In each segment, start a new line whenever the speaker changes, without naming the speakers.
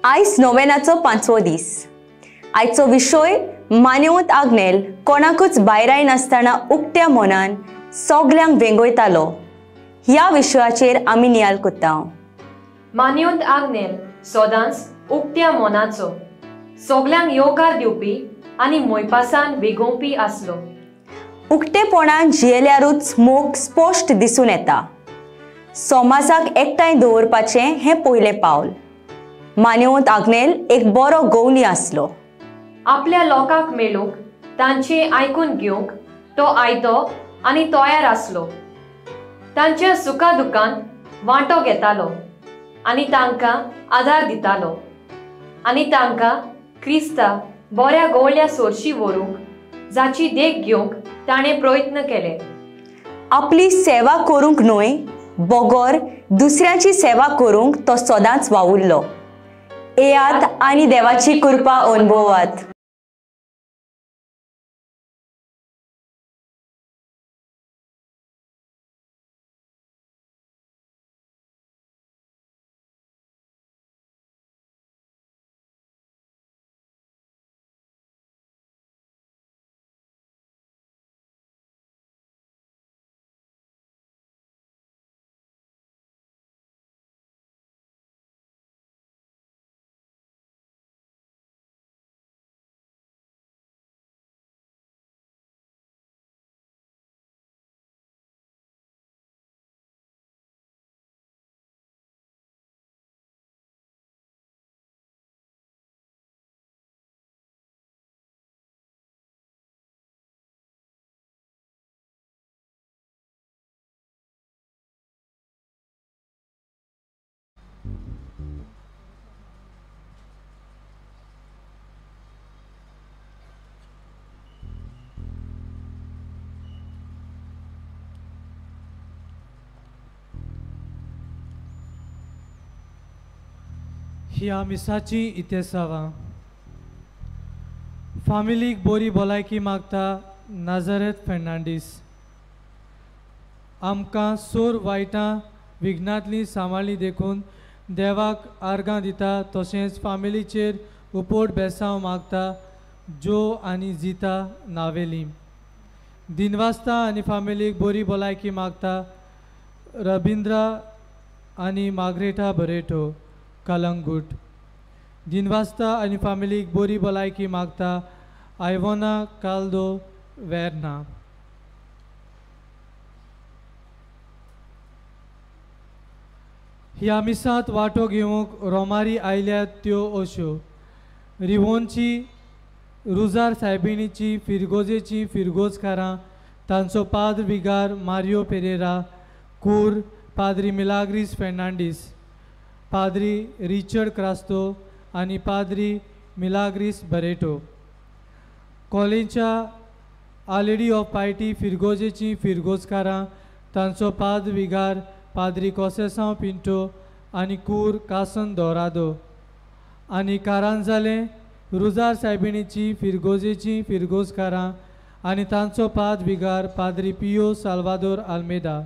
आयज नोवेनाचो 5वो दीस। आयचो विशय मानेवंत आग्नेल कोणाकूच भायराय नासतना उक्त्या मनान सगल्यांक वेंगयतालो। ह्या विशयाचेर आमी नियाल कोत्ता।
मानेवंत आग्नेल सदांच उक्त्या मनाचो, सगल्यांक येवकार दिवपी आनी मोयपासान वेगोवपी आसलो।
उक्तेपणान जियेल्यारूच मोग स्पश्ट दिसून येता। समाजाक एकठांय दवरपाचें हें पयलें पावल। मानेवंत आग्नेल एक बरो गवली आसलो।
आपल्या लोकांक मेळूंक, तांचें आयकून घेवंक तो आयतो आनी तयार आसलो। तांच्या सुखा दुखांत वांटो घेतालो आनी तांकां आदार दितालो आनी तांकां क्रिस्ता बऱ्या गोवल्या सोरशी व्हरूंक जाची देख घेवंक ताणें प्रयत्न केले।
आपली सेवा करूंक न्हय बगर दुसऱ्यांची सेवा करूंक तो सदांच वावुरलो। येयात आनी देवाची कृपा अनुभवात।
ह्या मिसाची इतिहासावां फामिलीक बोरी भलायकी मागता नाजारेत फेर्नांडीस। आमकां सोर वायटां विघ्नांतली सांबाळ्ळी देखून देवाक आर्गां दिता, तशेंच फामिलीचेर उपोट बेसांव मागता जो आनी जिता नावेली। दिनवास्ता आनी फामिलीक बोरी भलायकी मागता रबिंद्रा आनी मार्ग्रेटा बरेटो कलंगूट। दिनवास्ता आनी फामिलीक बोरी भलायकी मागता आयवोना काल्दो वेर्ना। ह्या मिसांत वांटो घेवंक रोमारी आयल्यात त्यो अश्यो: रिवोनची रुजार सायबिणीची फिरगोजेची फिरगोजकारां, तांचो पाद्र विगार मारियो पेरेरा, कूर पाद्री मिलाग्रीस फेर्नांडीस, पाद्री रिचर्ड क्रास्तो आनी पाद्री मिलाग्रीस बरेटो। कॉलेजच्या आलेडी ऑफ पायटी फिरगोजेची फिरगोजकारां, तांचो पाद्र विगार पाद्री कोसेसांव पिंटो आनी कूर कासन दोरादो। आनी कारांजाले रुजार सायबिणीची फिरगोजेची फिरगोजकारां आनी तांचो पाद्र विगार पाद्री पियो साल्वादोर आल्मेदा।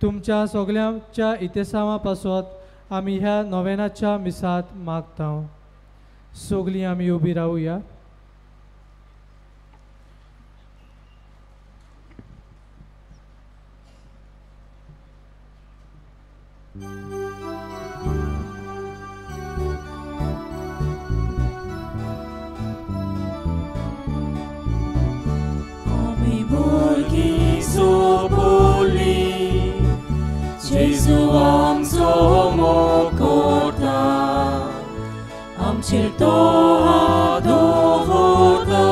तुमच्या सगल्यांच्या इतिहासां पासत आमी ह्या नोवेनाच्या मिसांत मागता। सगलीं आमी उबी रावया।
आमी भुरगीं सोंपली, जेजू आमचो मोग करता, आमचेर तो हात दवरता,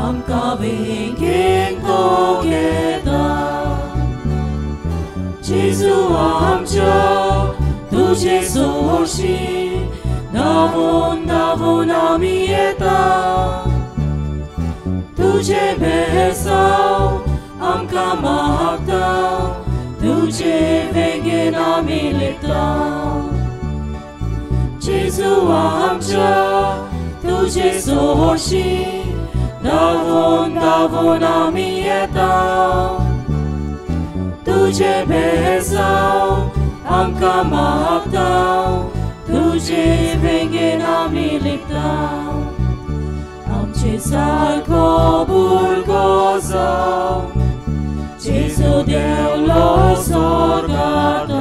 आमकां वेंगेंत तो घेता। जेजू आमच्या तुजे सोरशी धांवून धांवून आमी येता, तुजे बेसांव आमकां मागता, तुजे वेंगेन आमी लेता। जेजू आमच्या तुजे सोरशी धांवून धांवून आमी येता, तुजे बेसांव आमकां मागता, तुजे तुजे वेंगेन आमी लिपता. आमचे सारको भुरगो जावं जेजू देवलो स्वर्गांत,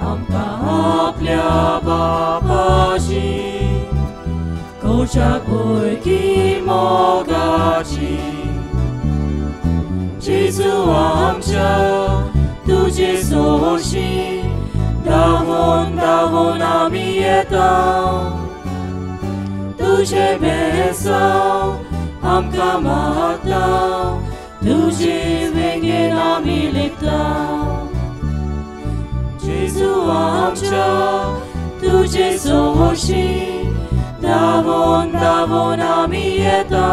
आमकां आपल्या बापाची कोशाक भुरगीं मोगाची. जेजू आमच्या तुजे सोशी धांवून धांवून आमी येता, तुजे बेसांव आमकां मागता, तुजे वेंगेन आमी लिपता. जेजू आमच्या तुजे सोशी धांवून धांवून आमी येता,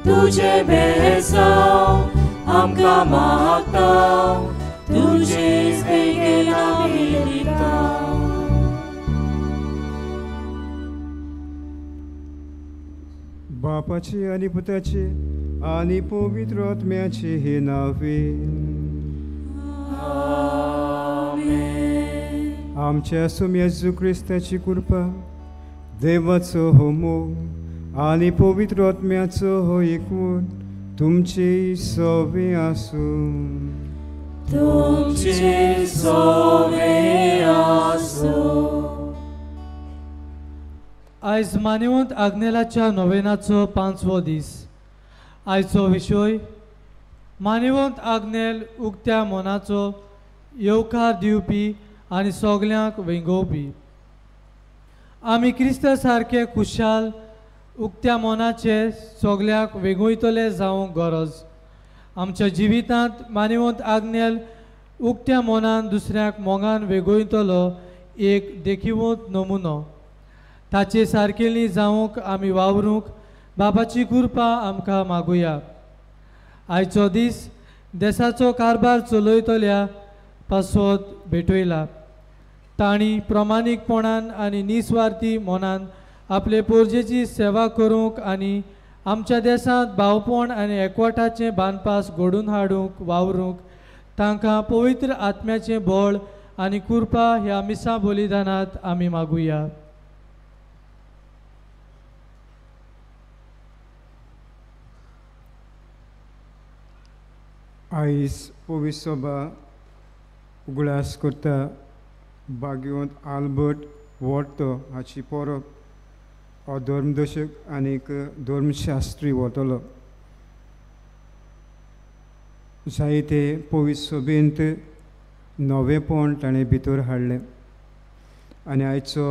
तुजे बेसांव आमकां मागता, तुजे वेंगेन आमी लिपता.
बापाची आनी पुताची आनी पवित्र आत्म्याची हे नावे.
आमेन.
आमच्या सुम येजू क्रिस्ताची कृपा, देवाचो हो मोग आनी पवित्र आत्म्याचो हो एकवट तुमचे सवे आसूं.
तुमचे सवे आसूं.
आयज मानेवंत आग्नेलाच्या नोवेनाचो 5वो दीस. आयचो विशय मानेवंत आग्नेल उक्त्या मनाचो येवकार दिवपी आनी सगल्यांक वेंगोवपी. आमी क्रिस्ता सारके खुशाल उक्त्या मनाचे सगल्यांक वेंगयतले जावंक गरज. आमच्या जिवितांत मानेवंत आग्नेल उक्त्या मनान दुसऱ्यांक मोगान वेंगयतलो एक देखिवंत नमुनो. ताचे सारकेली जावंक आमी वावरूंक बाबाची कृपा आमकां मागुया. आयचो दीस देसाचो कारभार चलयतल्या पासत भेटयला. तांणी प्रमाणीकपणान आनी निस्वार्थी मनान आपले पोरजेची सेवा करूंक आनी आमच्या देशांत भावपण आनी एकवटाचें बांदपास घडोवन हाडूंक वावरूंक तांकां पवित्र आत्म्याचें बळ आनी कृपा ह्या मिसा बलिदानांत आमी मागुया.
आयज पवित्र सभा उगडास करता भाग्यवंत आल्बर्ट वोर्तो हाची परब. हो धर्मदर्शक आनीक धर्मशास्त्री वतलो. जायते पवित्र सभेंत नवेपण ताणें भितर हाडलें आनी आयचो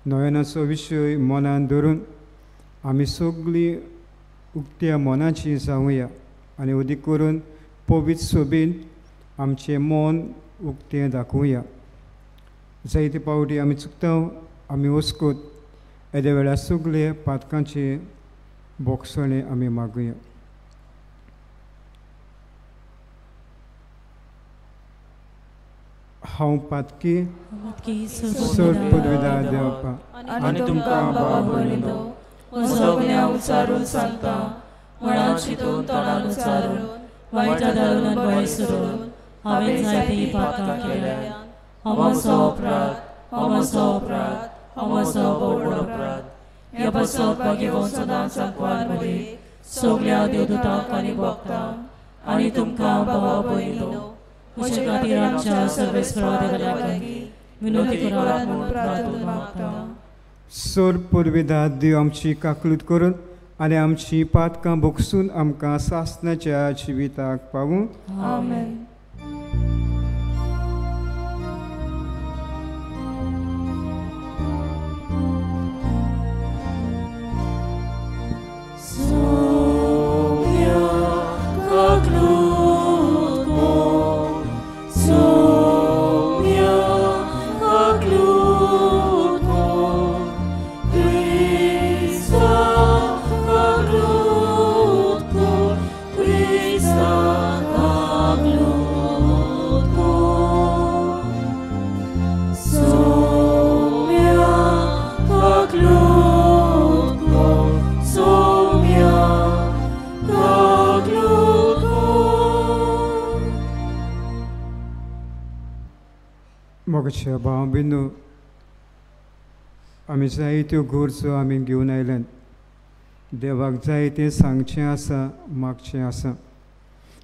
नव्यानाचो विशय मनान धरून आमी सगळीं उक्त्या मनाची जावया आनी अदीक करून पवित्र सभेंत आमचें मन उक्तें दाखोवया. जायते पावटी आमी चुकता, आमी वस्कोत येद्या वेळार सगळे पातकांचे बोगसणे आमी मागुया. हांव पातकी सर पदवीदार देवपा
आनी तुमकां बाबा भयणीनो म्हजो गुन्यांव उचारून सांगता, मनान चिंतून तोंडान उचारून वायटा धरून भंय सोडून हांवें जायतीं पातकां केल्यात. हो म्हजो अपराध, हो म्हजो अपराध, हो म्हजो व्हड अपराध. ह्या पासत भाग्यवंत सदांच सांकवार मरे सगल्या देवदूतांक आनी भक्तांक आनी तुमकां बाबा भयणीनो म्हजे खातीर आमच्या सर्वेस्परा देवा लागीं विनवती करात म्हूण प्रार्थना मागता.
सर पुर्विदार देव आमची काकलूत करून आनी आमची पातकां भोगसून आमकां सासणाच्या जिविताक पावूं.
आमेन.
Krista, Krista,
मोगाच्या भाव बिंदू आमी जायत्यो गरजो आमी घेवन आयल्यात. देवाक जाय तें सांगचें आसा, मागचें आसा.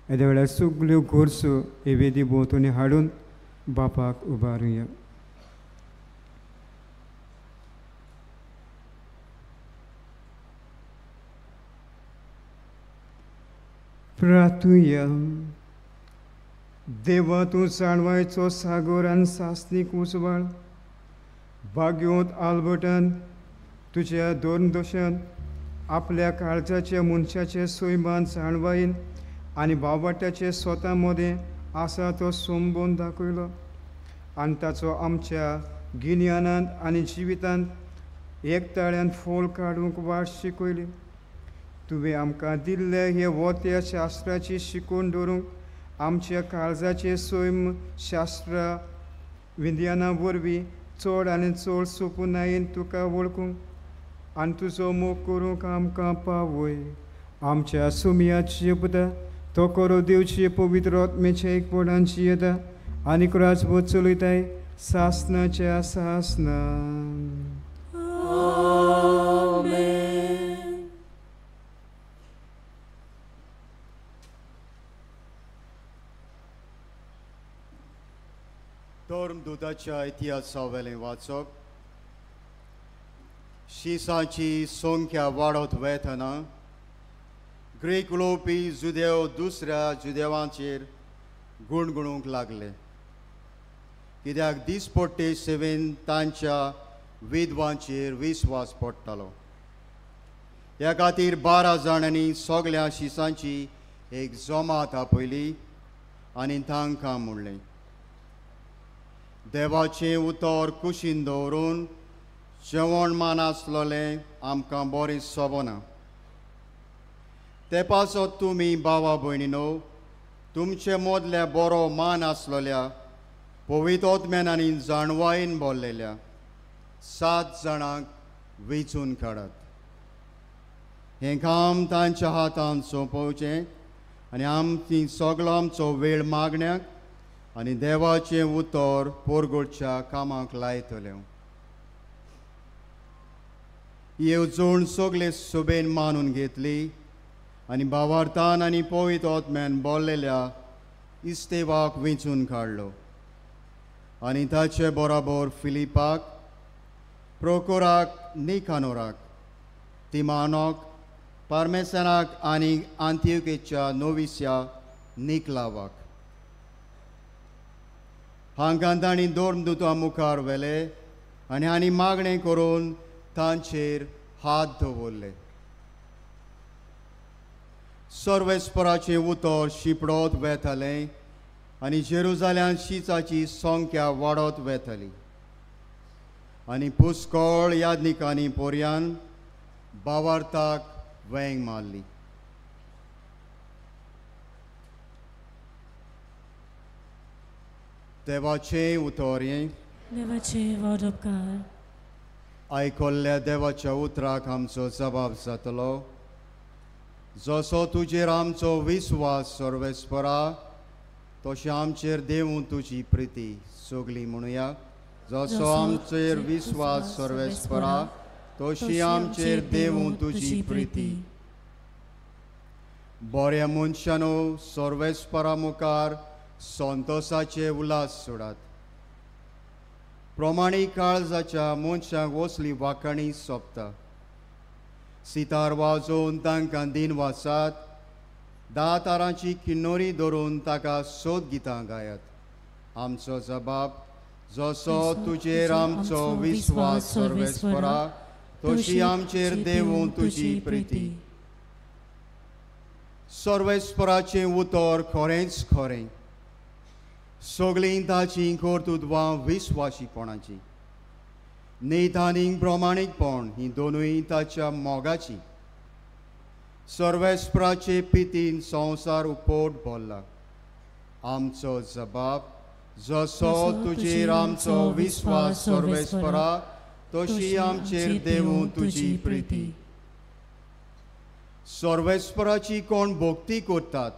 येद्या वेळार सगल्यो गरजो हे वेदी भोंवतणी हाडून बापाक उबारुया. प्रार्थुया. देवा तूं जाणवायचो सागोर आनी सासणीक उजवाड भाग्योंत आल्बर्टान तुज्या दोन दोशान आपल्या काळजाच्या मनशाचे सैमान जाणवायेन आनी बावटाचे स्वता मदें आसा तो संबंद दाखयलो आनी ताचो आमच्या गिन्यानांत आनी जिवितांत एकताळ्यान फोल काडूंक वाट शिकयली. तुवें आमकां दिल्ले हे वोत्या शास्त्राची शिकवण दवरूंक आमच्या काळजाचे सैम शास्त्र विज्ञाना वरवीं चड आनी चड सोपुनायेन तुका वळखूंक आनी तुजो मोग करूंक आमकां पावय. आमच्या सुमयाची पुता तो करो दिवची पवित्र आत्म्याच्या एकपणांची येता आनी राजभर चलयताय सासनाच्या सासना.
धर्मदूताच्या इतिहासावेलें वाचप. शिसाची संख्या वाडत वेतना ग्रीक उलोवपी जुदेव दुसऱ्या जुदेवांचेर गुणगुणूंक लागले, कित्याक दिसपट्टे सेवेन तांच्या विधवांचेर विस्वास पडटालो. ह्या खातीर 12 जाणांनी सगळ्या शिसांची एक जमात आपयली आनी तांकां म्हणलें, देवाचें उतर कुशीन दवरून जेवण मान आसलेलें आमकां बरें सोबना. ते पासत तुमी भावा भयणीनो तुमचे मदल्या बरो मान आसलेल्या पवित्र आनी जाणवायेन भरलेल्या 7 जाणांक वेंचून काडात. हें काम तांच्या हातान सोंपोवचें आनी आमची सगळो आमचो वेळ मागण्याक आनी देवाचें उतर पोरगोडच्या कामाक लायतले. येवजण सगळे सोबेन मानून घेतली आनी भावार्थान आनी पवित्र आत्म्यान भरलेल्या इस्तेवाक वेंचून काडलो आनी ताचे बराबर फिलिपाक, प्रोकोराक, निकानोराक, तिमानोक, पारमेसनाक आनी आंतियोकेच्या नोविस्या निकलावाक. हांकां तांणी धर्मदूता मुखार व्हेले आनी हांणी मागणें करून तांचेर हात दवरले. सर्वेस्पराचें उतर शिंपडत वेतालें आनी जेरुजाल्यांत शिचाची संख्या वाडत वेताली आनी पुस्कळ यादनिकांनी पोरयान भावार्थाक वेंग मारली. देवाचें उतर हें.
देवाचें वाडपकार.
आयकल्ल्या देवाच्या उतराक आमचो जबाब जातलो. जसो तुजेर आमचो विस्वास सर्वेस्परा तशें आमचेर देवूं तुजी प्रिती सगली म्हणुया. जसो आमचेर विस्वास सर्वेस्परा तशी आमचेर देवूं तुजी प्रिती. बऱ्या मनशानो सर्वेस्परा मुखार संतोसाचे उल्हास सोडात. प्रमाणीक काळजाच्या मनशांक वसली वाखाणी सोंपता. सितार वाजोवन तांकां दिन वाचात. 10 तारांची किन्नोरी धरून ताका सोद गितां गायात. आमचो जबाब जसो तुजेर आमचो विस्वास सर्वेस्परा तशी आमचेर देवूं तुजी प्रिती. सर्वेस्पराचें उतर खरेंच खरें. सगळीं ताचीं कर्तृत्वां विस्वाशीपणाचीं. नीत आनी प्रमाणीकपण ही दोनूय ताच्या मोगाची. सर्वेस्पराचे पितीन संवसार उपोट भरला. आमचो जबाब जसो तुजेर आमचो विस्वास सर्वेस्परा तशी आमचेर देवूं तुजी प्रिती. सर्वेस्पराची कोण भक्ती करतात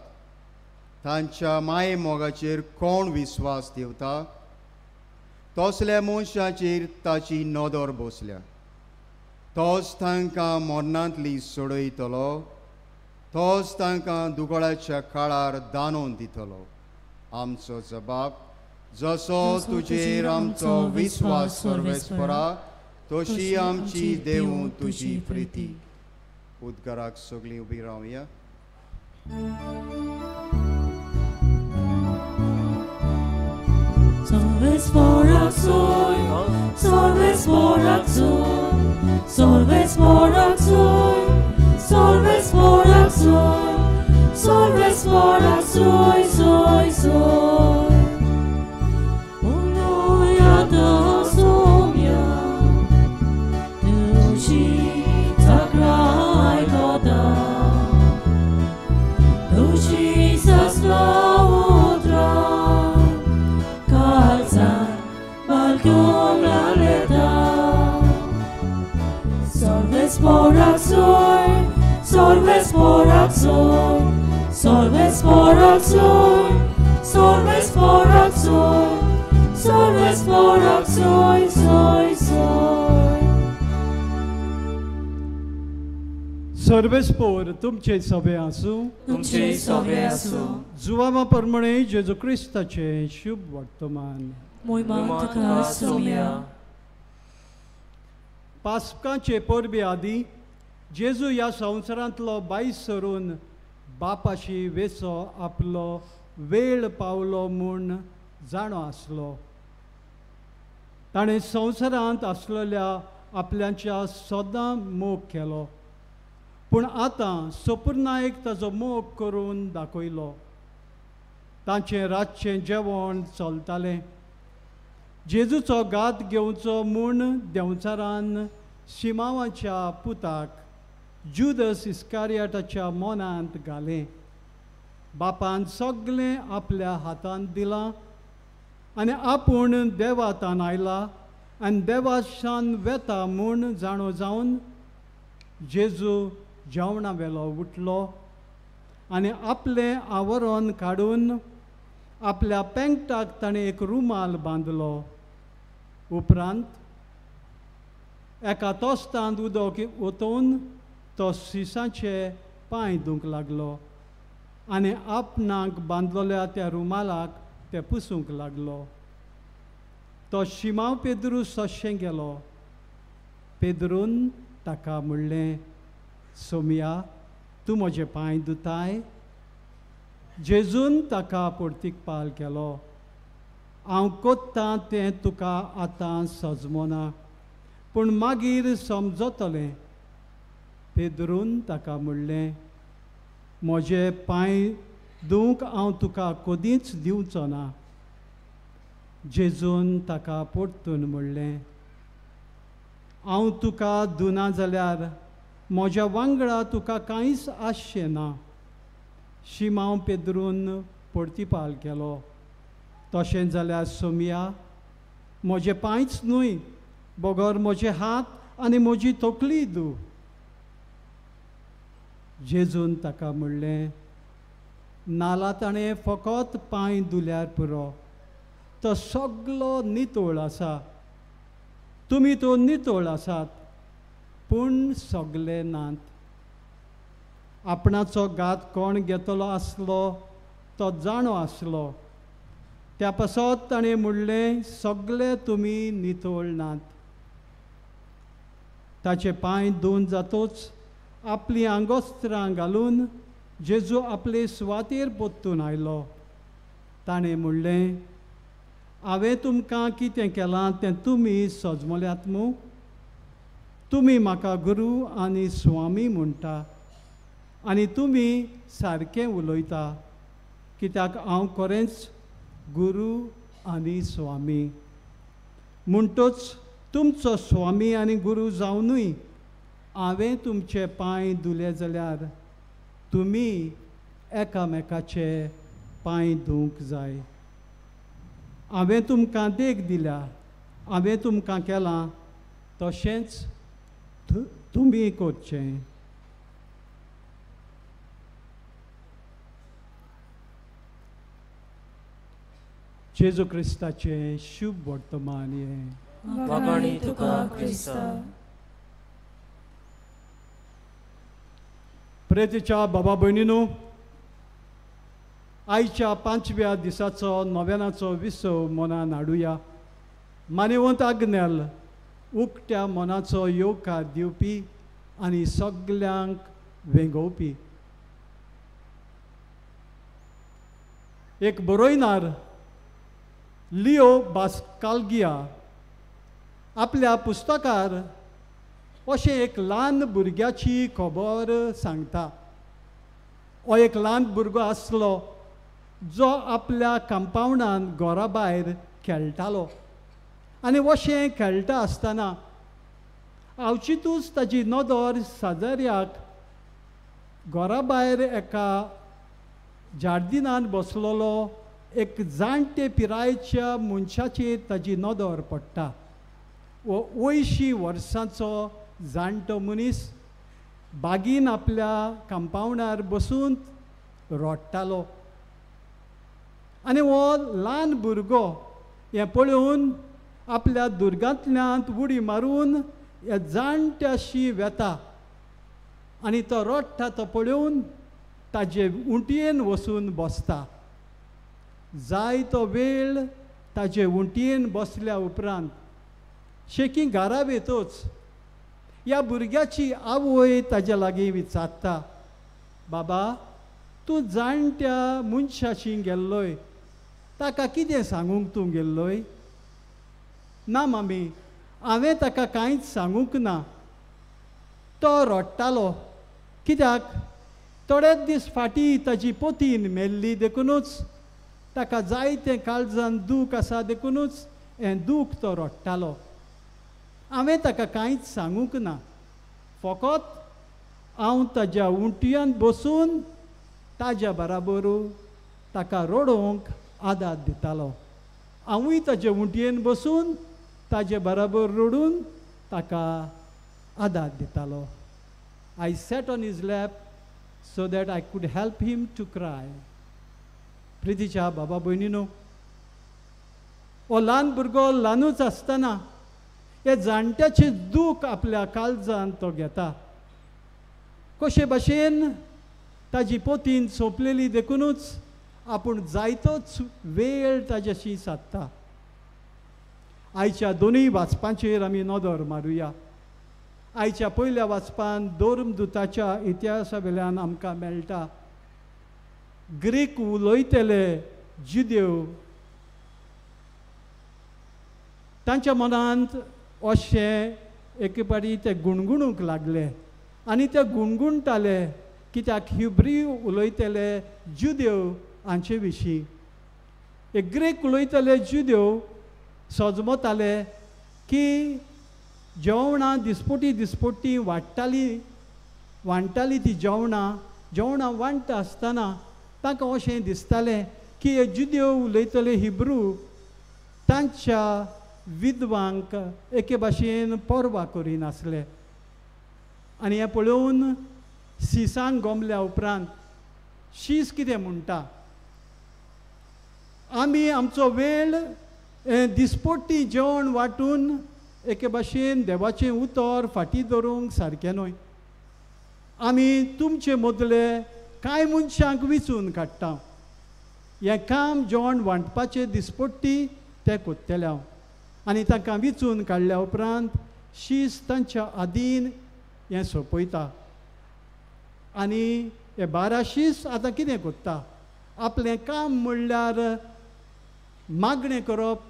तांच्या माये मोगाचेर कोण विस्वास ठेवता तसल्या मनशाचेर ताची नदर बसल्या. तोच तांकां मरणांतली सोडयतलो, तोच तांकां दुकळाच्या काळार दानोवन दितलो. आमचो जबाब जसो तुजेर आमचो विस्वास सर्वेस्परा, तशी आमची देव तुजी प्रिती. उद्गाराक सगळीं उबी रावया.
सर्वेस्पोर तुमचे सभे आसूं,
तुमचे सभे आसूं.
जुवामा परमणे जेजू क्रिस्ताचे शुभ वर्तमान.
मोहिमा तुका सोम्या.
पास्काचे परबे आदी जेजू ह्या संवसारांतलो बायस सरून बापाशी वेसो आपलो वेळ पावलो म्हूण जाणो आसलो. ताणें संवसारांत आसलेल्या आपल्याच्या सदां मोग केलो, पूण आतां सोपुर्नायक ताजो मोग करून दाखयलो. तांचें रातचें जेवण चलतालें. जेजूचो घात घेवचो म्हूण देंवचारान शिमावाच्या पुताक जुदस इस्कारियाटाच्या मनांत घालें. बापान सगळें आपल्या हातांत दिलां आनी आपूण देवातान आयला आनी देवाशान वेता म्हूण जाणो जावन जेजू जेवणा वेलो उठलो आनी आपलें आवरण काडून आपल्या पेंकटाक ताणें एक रुमाल बांदलो. उपरांत एका तोस्तांत उदक ओतोवन तो सिसाचे पांय धुवंक लागलो आनी आपणाक बांदलोल्या त्या रुमालाक ते पुसूंक लागलो. तो शिमाव पेद्रू सशें गेलो. पेद्रून ताका म्हणलें, सोमया, तूं म्हजे पांय धुताय? जेजून ताका पोर्तिकपाल केलो, हांव कोत्तां तें तुका आतां सजमना, पूण मागीर समजतलें. पेद्रून ताका म्हणलें, म्हजे पांय धुवंक हांव तुका कदींच दिवचो ना. जेजून ताका परतून म्हणलें, हांव तुका धुना जाल्यार म्हज्या वांगडा तुका कांयच आसचें ना. शिमांव पेद्रून परतिपाल केलो, तशें जाल्यार सोमया, म्हजे पांयच न्हय बगर म्हजे हात आनी म्हजी तकली धू. जेजून ताका म्हणलें, नाला ताणें फकत पांय धुल्यार पुरो, तो सगलो नितळ आसा. तुमी तो नितळ आसात, पूण सगले नात. आपणाचो घात कोण घेतलो आसलो तो जाणो आसलो, त्या पासत ताणें म्हणलें, सगले तुमी नितळ नात. ताचे पांय धुवन जातोच आपलीं आंगोस्त्रां घालून जेजू आपले सुवातेर परतून आयलो. ताणें म्हणलें, हांवें तुमकां कितें केलां तें तुमी सजमल्यात मू? तुमी म्हाका गुरू आनी स्वामी म्हणटा आनी तुमी सारकें उलयता, कित्याक हांव खरेंच गुरू आनी स्वामी. म्हणटच तुमचो स्वामी आनी गुरू जावनूय हांवें तुमचे पांय धुले जाल्यार तुमी एकामेकाचे पांय धुवंक जाय. हांवें तुमकां देख दिल्या, हांवें तुमकां केलां तशेंच तुमी करचें. जेजू क्रिस्ताचें शुभ वर्तमान हें.
वाखाणी तुका क्रिस्ता.
प्रेतीच्या बाबा भयणीनो, आयच्या 5व्या दिसाचो नव्यानाचो विसव मनान हाडुया. मानेवंत आग्नेल उकट्या मनाचो येवकार दिवपी आनी सगल्यांक वेंगोवपी. एक बरोयनार लिओ बास्कालगिया आपल्या पुस्तकार अशें एक ल्हान भुरग्याची खबर सांगता. हो एक ल्हान भुरगो आसलो जो आपल्या कंपावंडान घरा भायर खेळटालो आनी अशें खेळटा आसतना आवचितूच ताजी नदर साजऱ्याक घरा भायर एका जार्दिनान बसलेलो एक जाणटे पिरायेच्या मनशाचेर ताजी नदर पडटा. वो 80 वर्सांचो जाणटो मनीस बागीन आपल्या कंपावंडार बसून रडटालो आनी हो ल्हान भुरगो हें पळोवन आपल्या दुर्गांतल्यान उडी मारून ह्या जाणट्याशी वेता आनी तो रडटा तो पळोवन ताजे उंटयेन वचून बसता. जायतो वेळ ताजे उंटयेन बसल्या उपरांत शेकी घरा वेतोच ह्या भुरग्याची आवय ताज्या लागीं विचारता, बाबा तूं जाणट्या मनशाशी गेल्लोय, ताका कितें सांगूंक तूं गेल्लोय? ना मामी, हांवें ताका कांयच सांगूंक ना. तो रडटालो कित्याक थोडेच दीस फाटीं ताजी पोतीन मेल्ली देखुनूच ताका जायतें काळजान दूख आसा देखुनूच हें दूख तो रडटालो. हांवें ताका कांयच सांगूंक ना, फकत हांव ताज्या उंटयान बसून ताज्या बराबर ताका रडोवंक आदार दितालो. हांवूय ताजे उंटयेन बसून ताजे बराबर रडून ताका आदार दितालो. I sat on his lap so that I could help him to cry. प्रितीच्या बाबा भयणीनो, हो ल्हान भुरगो ल्हानूच आसतना हे जाणट्याचें दूख आपल्या काळजान तो घेता. कशे भाशेन ताजी पोतीन सोंपलेली देखुनूच आपूण जायतोच वेळ ताज्याशी सादता. आयच्या दोनूय वाचपांचेर आमी नदर मारुया. आयच्या पयल्या वाचपान धर्मदूताच्या इतिहासा वेल्यान आमकां मेळटा ग्रीक उलयतले जुदेव तांच्या मनांत अशें एके पाटी ते गुणगुणूंक लागले आनी ते गुणगुणटाले कित्याक हिब्रू उलयतले जुदेव हांचे विशीं. एक ग्रीक उलयतले जुदेव सजमताले की जेवणां दिसपोटी दिसपोटी वाडटाली वांट्टाली ती जेवणां जेवणां वांट्टा आसतना तांकां अशें दिसतालें की हे जुदेव उलयतले हिब्रू तांच्या विधवांक एके भाशेन पर्वा करिनासले. आनी हें पळोवन शिसांक गोमल्या उपरांत शीस कितें म्हणटा, आमी आमचो वेळ दिसपोटी जेवण वांटून एके भाशेन देवाचें उतर फाटीं दवरूंक सारकें न्हय. आमी तुमचे मदले कांय मनशांक विचून काडटा, हें काम जेवण वांटपाचें दिसपट्टी तें कोत्तले हांव. आनी तांकां विचून काडल्या उपरांत शीस तांच्या आदीन हें सोंपयता. आनी हे 12 शीस आतां कितें कोत्ता, आपलें काम म्हणल्यार मागणें करप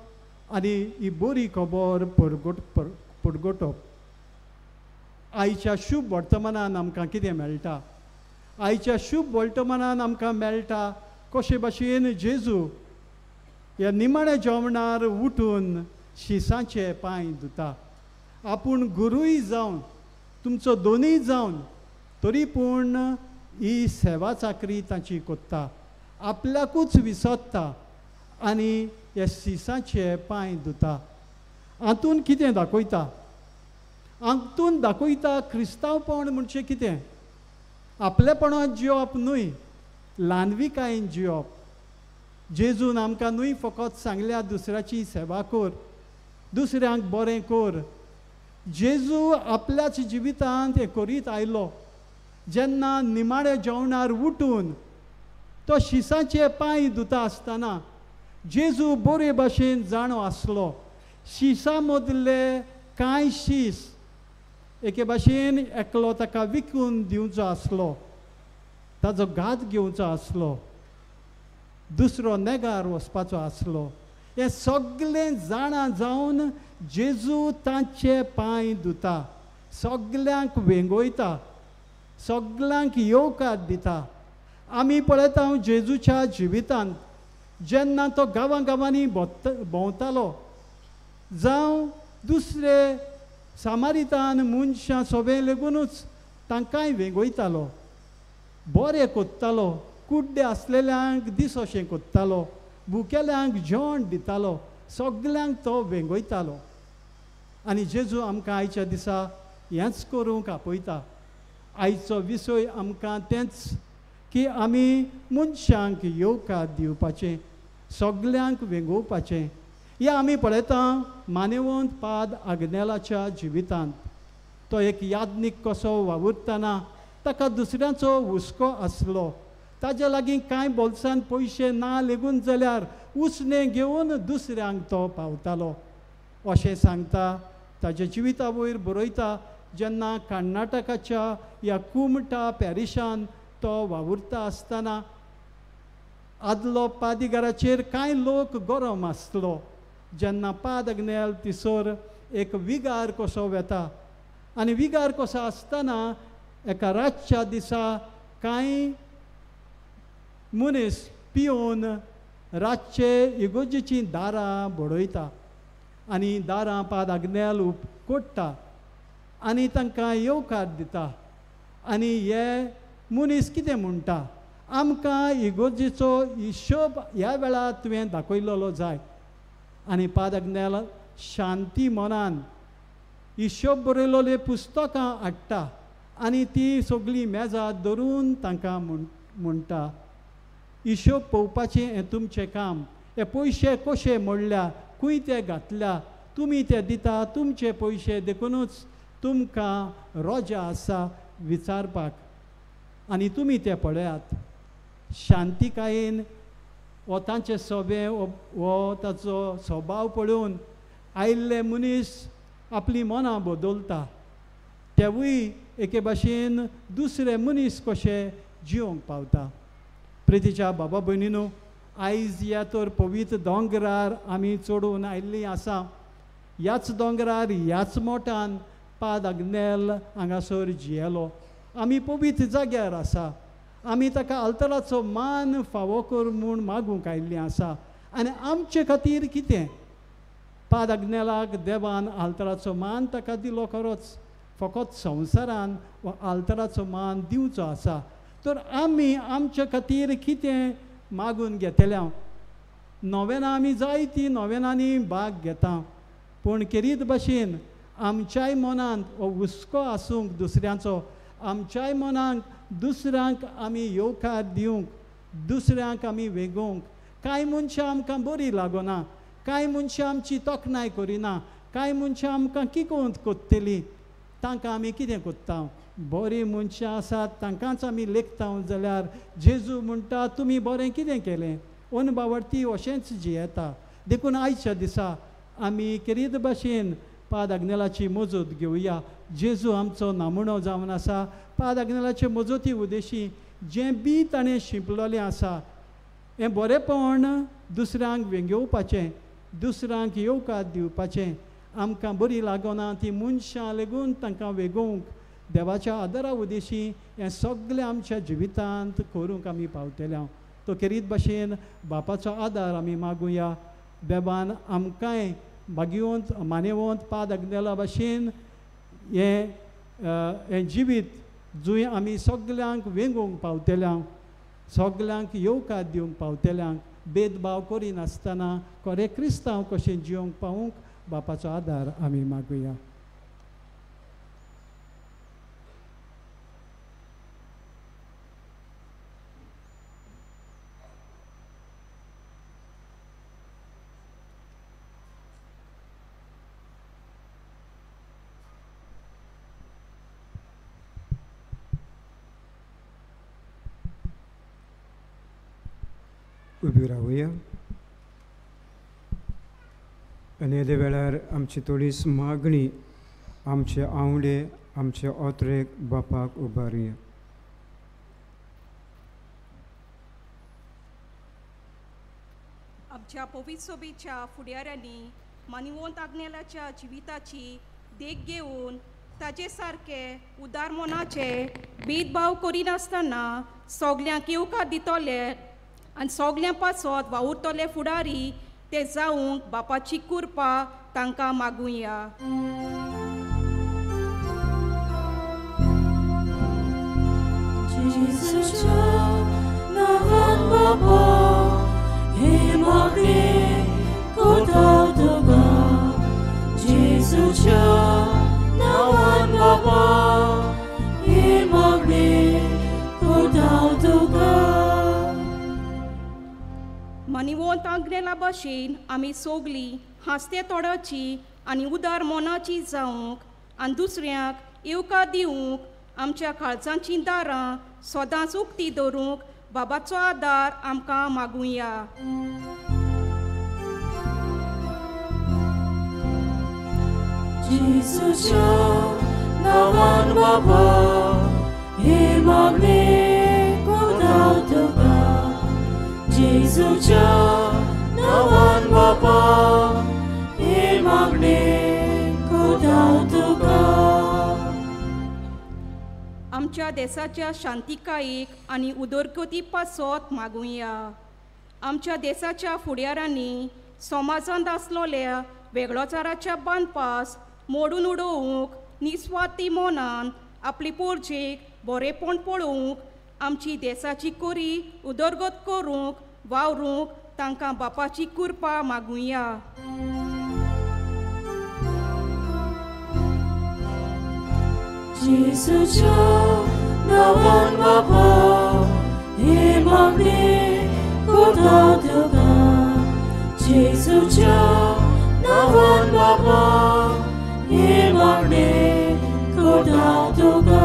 आनी ही बरी खबर परगटप. आयच्या शुभ वर्तमानान आमकां कितें मेळटा? आयच्या शुभ वर्तमानान आमकां मेळटा कशे भाशेन जेजू ह्या निमाण्या जेवणार उठून शिसांचे पांय धुता. आपूण गुरूय जावन तुमचो दोनूय जावन तरी पूण ही सेवा चाकरी तांची कोत्ता, आपल्याकूच विसरता आनी ह्या शिसांचे पांय धुता. हातून कितें दाखयता? हातून दाखयता क्रिस्तांवपण म्हणजे कितें, आपलेपणान जियोवप न्हय, ल्हानविकायेन जियोवप. जेजून आमकां न्हय फकत सांगल्या दुसऱ्याची सेवा कर, दुसऱ्यांक बरें कर. जेजू आपल्याच जिवितांत हें करीत आयलो. जेन्ना निमाण्या जेवणार उठून तो शिसाचे पांय धुता आसतना जेजू बरे भाशेन जाणो आसलो. शिसा मदले कांय शीस एके भाशेन एकलो ताका विकून दिवचो आसलो, ताजो घात घेवचो आसलो, दुसरो नेगार वचपाचो आसलो. हें सगळें जाणा जावन जेजू तांचे पांय धुता, सगल्यांक वेंगयता, सगल्यांक येवकार दिता. आमी पळयता जेजूच्या जिवितांत जेन्ना तो गांवां गांवांनी भोंवतालो, जावं दुसरे सामारितान मनशां सोबें लेगुनूच तांकांय वेंगयतालो, बरें कोत्तालो, कुड्डे आसलेल्यांक दिसोशें कोत्तालो, भुकेल्यांक जेवण दितालो, सगल्यांक तो वेंगयतालो. आनी जेजू आमकां आयच्या दिसा हेंच करूंक आपयता. आयचो विशय आमकां तेंच की आमी मनशांक येवकार दिवपाचें, सगल्यांक वेंगोवपाचें. हें आमी पळयता मानेवंत पाद आग्नेलाच्या जिवितांत. तो एक याज्ञीक कसो वावुरतना ताका दुसऱ्यांचो हुस्को आसलो. ताज्या लागीं कांय बोल्सान पयशे ना लेगून जाल्यार उसणें घेवन दुसऱ्यांक तो पावतालो अशें सांगता. ताज्या जिविता वयर बरयता जेन्ना कर्नाटकाच्या ह्या कुमटा पॅरिशान तो वावुरता आसतना आदलो पादिगाराचेर कांय लोक गरम आसलो. जेन्ना पाद आग्नेल तिसर एक विगार कसो वेता आनी विगार कसो आसतना एका रातच्या दिसा कांय मनीस पिवन रातचे इगोर्जेचीं दारां बडयता आनी दारां पाद आग्नेल कोट्टा आनी तांकां येवकार दिता. आनी हे मनीस कितें म्हणटा, आमकां इगोर्जेचो हिशोब ह्या वेळार तुवें दाखयलेलो जाय. आनी पाद आग्नेल शांती मनान हिशोब बरयलेली पुस्तकां हाडटा आनी ती सगळीं मेजार धरून तांकां म्हणटा, हिशोब पळोवपाचें हें तुमचें काम, हे पयशे कशे मोडल्या, खंय ते घातल्या, तुमी ते दिता तुमचे पयशे, देखुनूच तुमकां रोजा आसा विचारपाक आनी तुमी ते पळयात. शांतिकायेन हो तांचे सोबे हो ताचो स्वभाव पळोवन आयिल्ले मनीस आपली मनां बदलता, तेवूय एके भाशेन दुसरे मनीस कशे जिवंक पावता. प्रितीच्या बाबा भयणीनो, आयज ह्या तर पवित्र दोंगरार आमी चडून आयिल्लीं आसा. ह्याच दोंगरार ह्याच मोटान पाद आग्नेल हांगासर जियेलो. आमी पवित्र जाग्यार आसा. आमी ताका आल्तराचो मान फावो कर म्हूण मागूंक आयिल्लीं आसा. आनी आमचे खातीर कितें, पाद आग्नेलाक देवान आल्तराचो मान ताका दिलो खरोच, फकत संवसारान वा आल्तराचो मान दिवचो आसा. तर आमी आमचे खातीर कितें मागून घेतल्या? नोवेनां आमी जायतीं नोवेनांनी भाग घेता, पूण केरीत भाशेन आमच्याय मनांत हो हुस्को आसूंक दुसऱ्यांचो, आमच्याय मनांक दुसऱ्यांक आमी येवकार दिवंक, दुसऱ्यांक आमी वेगोवंक. कांय मनशां आमकां बरी लागना, कांय मनशां आमची तोखणाय करिना, कांय मनशां आमकां किकोंत कोत्तलीं, तांकां आमी कितें कोत्ता? बरीं मनशां आसात तांकांच आमी लेखता जाल्यार जेजू म्हणटा तुमी बरें कितें केलें, अनबावडती अशेंच जियेता. देखून आयच्या दिसा आमी केरीत भाशेन पाद आग्नेलाची मजत घेवया. जेजू आमचो नामुणो जावन आसा. पाद आग्नेलाचे मजती उदेशी जें बी ताणें शिंपलेलें आसा हें बरेंपण दुसऱ्यांक वेंगेवपाचें, दुसऱ्यांक येवकार दिवपाचें. आमकां बरी लागना ती मनशां लेगून तांकां वेगोवंक देवाच्या आदारा उदेशी हें सगळें आमच्या जिवितांत करूंक आमी पावतले. तो केरीत भाशेन बापाचो आदार आमी मागुया. देवान आमकांय भाग्यवंत मानेवंत पाद आग्नेला भाशेन हें हें जिवीत जंय आमी सगल्यांक वेंगोवंक पावतले, सगल्यांक येवकार दिवंक पावतल्यांक, भेदभाव करिनासतना खरें क्रिस्तांव कशें जिवंक पावूंक बापाचो आदार आमी मागुया.
उबी रावया आनी येदे वेळार आमची थोडीच मागणी आमचे आवडे आमचे ओत्रेक बापाक उबारुया.
आमच्या पवित्र सोबेच्या फुडाऱ्यांनी मानिवंत आग्नेलाच्या जिविताची देख घेवन ताजे सारके उदार मनाचे भेदभाव करिनासतना सगल्यांक येवकार दितले आनी सगल्यां पासत वावुरतले फुडारी ते जावंक बापाची कृपा तांकां मागुया.
जेजूच्या नांवान बाबा हे मागणें करता तुका. जेजूच्या नांवान बाबा हे मागणें करता तुका.
मानिवंत आग्नेला भशेन आमी सगलीं हांसते तोंडाची आनी उदार मनाची जावंक आनी दुसऱ्यांक येवकार दिवंक आमच्या काळजांचीं दारां सदांच उक्ती दवरूंक बाबाचो आदार आमकां मागुया.
जेजूच्या नांवान बाबा हे मागणें करता तुका. जेजूच्या नांवान बाबा हे मागणें करता तुका.
आमच्या देशाच्या शांतिकायेक आनी उदरगती पासत मागुया. आमच्या देशाच्या फुडाऱ्यांनी समाजांत आसलेल्या वेगळोचाराच्या बांदपास मोडून उडोवंक निस्वार्थी मनान आपली पोरजेक बरेपण पळोवंक आमची देशाची कोरी उदरगत करूंक वावरूंक तांकां बापाची कृपा मागुया.
जेजूच्या नांवान बाबा हे मागणें करता तुका. जेजूच्या नांवान बाबा हे मागणें करता तुका.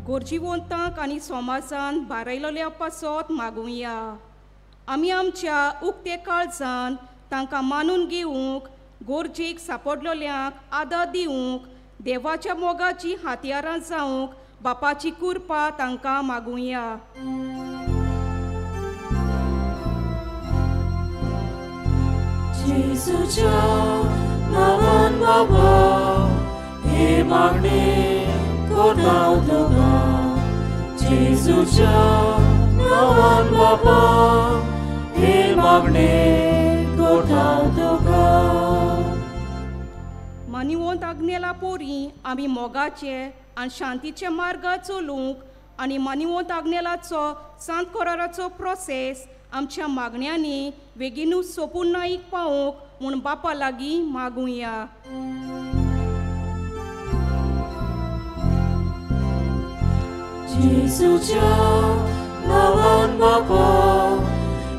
गरजेवंतांक आनी समाजान बारायलेल्या पासत मागुया. आमी आमच्या उक्ते काळजान तांकां मानून घेवंक गरजेक सापडलेल्यांक आदार दिवंक देवाच्या मोगाची हातयारां जावंक बापाची कृपा तांकां मागुया.
जेजूच्या नांवान बाबा हे मागणें करता तुका. जेजूच्या नांवान बाबा हे मागणें करता तुका.
मानिवंत आग्नेला पोरी आमी मोगाचे आनी शांतीचे मार्गार चलूंक आनी मानिवंत आग्नेलाचो सांत कराराचो प्रोसेस आमच्या मागण्यांनी बेगीनूच सोंपून नाईक पावोवंक म्हूण बापा लागीं मागुया.
जेजूच्या नांवान बाबा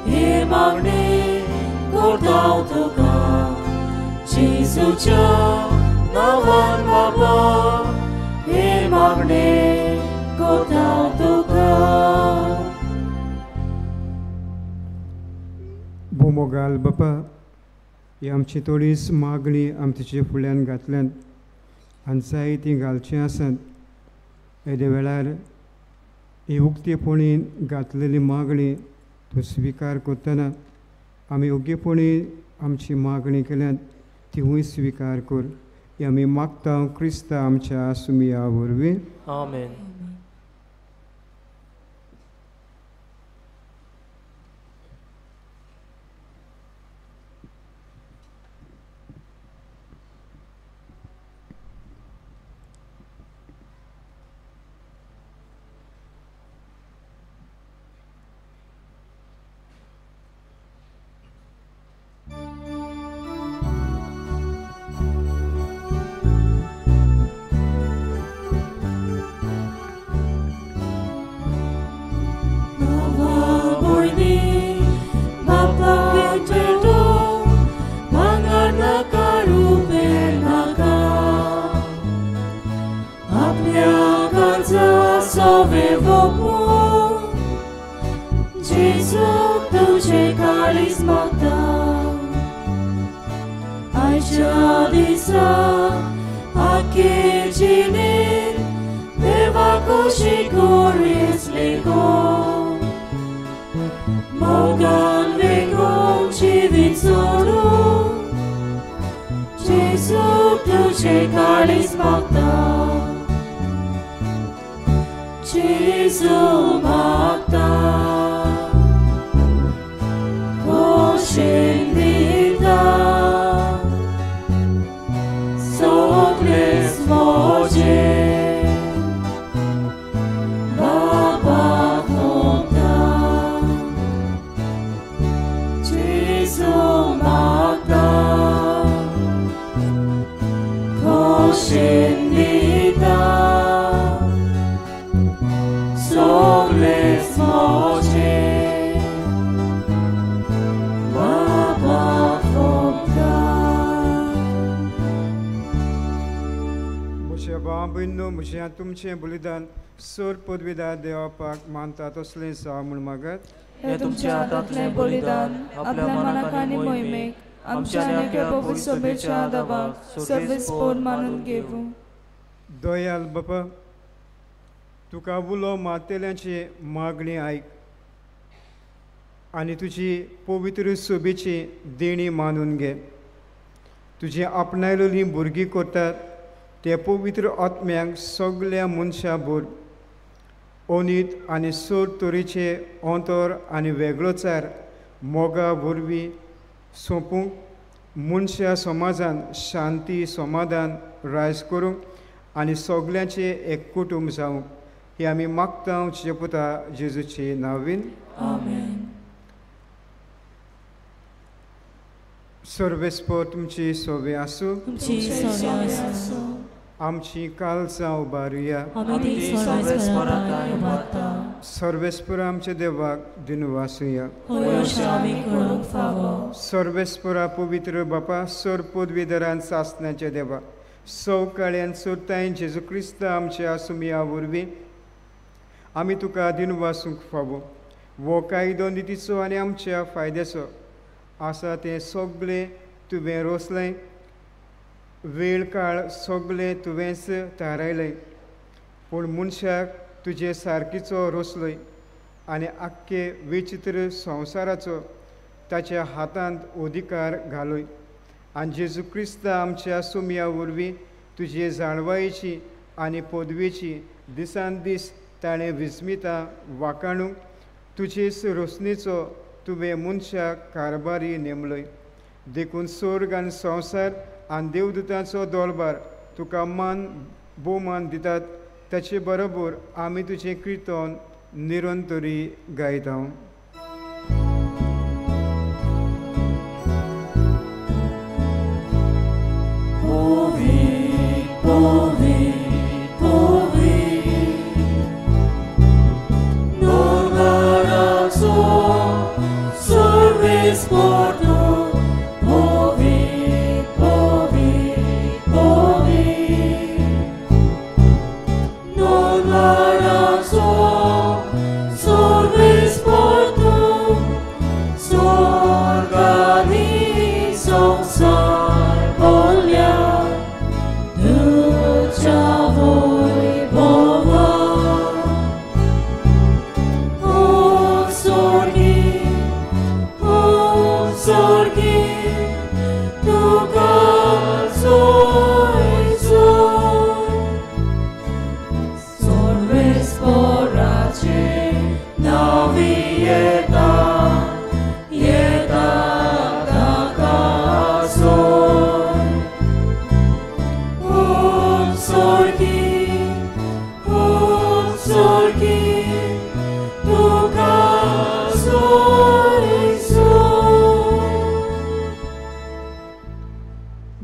हे मागणें करता तुका. जेजूच्या नांवान बाबा हे मागणें करता तुका.
भोमोगाल बापा ही आमची थोडीच मागणी आमी तुजे फुडल्यान घातल्यात आनी जाय ती घालची आसत येदे वेळार ही उक्तेपणी घातलेली मागणी तूं स्विकार करतना आमी योग्यपणी आमची मागणी केल्यात तिवूय स्विकार कर. ही आमी मागता क्रिस्ता आमच्या सुमिया वरवीं.
आमेन.
काळीज मागता आयच्या दिसा आखे जिणेंत देवा खोशी कोरीस लेगो मोगान वेगोन जिवीत सोडून जेजू तुझे काळीज मागता जेजू मागता खोशेन दिता सगळेच म्हजें बाबा खोंपता जेजू मागता खोशेन दिता सगळेच म्हजें बाबा खोंपता.
म्हज्या भाव भयणींनो, म्हजें तुमचें बलिदान सर पदवीदार देवापाक मानता तसलें जावं म्हूण मागत.
हे तुमच्या हातांतलें बलिदान आपल्या मनाक आनी मोहिमेक आमच्या आनी पवित्र सभेच्या दबाक सर्वेस्पोर मानून घेवूं.
दयाल बापा, तुका उलो मारतल्यांची मागणी आयक आनी तुजी पवित्र सभेची देणी मानून घे. तुजी आपणायलेली भुरगीं करतात ते पवित्र आत्म्यांक सगल्या मनशां भर ओनीत आनी सोड तरेचे अंतर आनी वेगळोचार मोगा वरवीं सोंपूंक मनशां समाजान शांती समाधान रायज करूंक आनी सगल्यांचें एक कुटुंब जावंक ही आमी मागता तुज्या पुता जेजूचे नांवान.
आमेन.
सर्वेस्पोर तुमची सोबे आसूं.
तुमची सोबे आसूं.
आमची काळजां उबारुया.
आमी ती सर्वेस्पोराक उबारता.
सर्वेस्पोरा आमच्या देवाक दिनवासुया.
होय अशें आमी करूंक फावो.
सर्वेस्पोरा पवित्र बापा, सर पदवीधरान सासण्याच्या देवा, सवकाळ्यान सोडतायन जेजू क्रिस्त आमच्या सुमया वरवीं आमी तुका दिनवासूंक फावो. वो कायदो नितीचो आनी आमच्या फायद्याचो आसा तें सगळें तुवें रोसलें, वेळ काळ सगळें तुवेंच थारायलें, पूण मनशाक तुजे सारकीचो रोसलोय आनी आख्खे विचित्र संवसाराचो ताच्या हातांत अधिकार घालोय. आनी जेजू क्रिस्त आमच्या सुमया वरवीं तुजे जाणवायेची आनी पदवेची दिसान दीस ताणें विस्मिता वाकाणूंक तुजेच रोसणेचो तुवें मनशाक कारभारी नेमलोय. देखून स्वर्ग आनी संवसार आनी देवदूतांचो दरबार तुका मान भोवमान दितात, ताचे बरोबर आमी तुजें किर्तन निरंतरी गायता.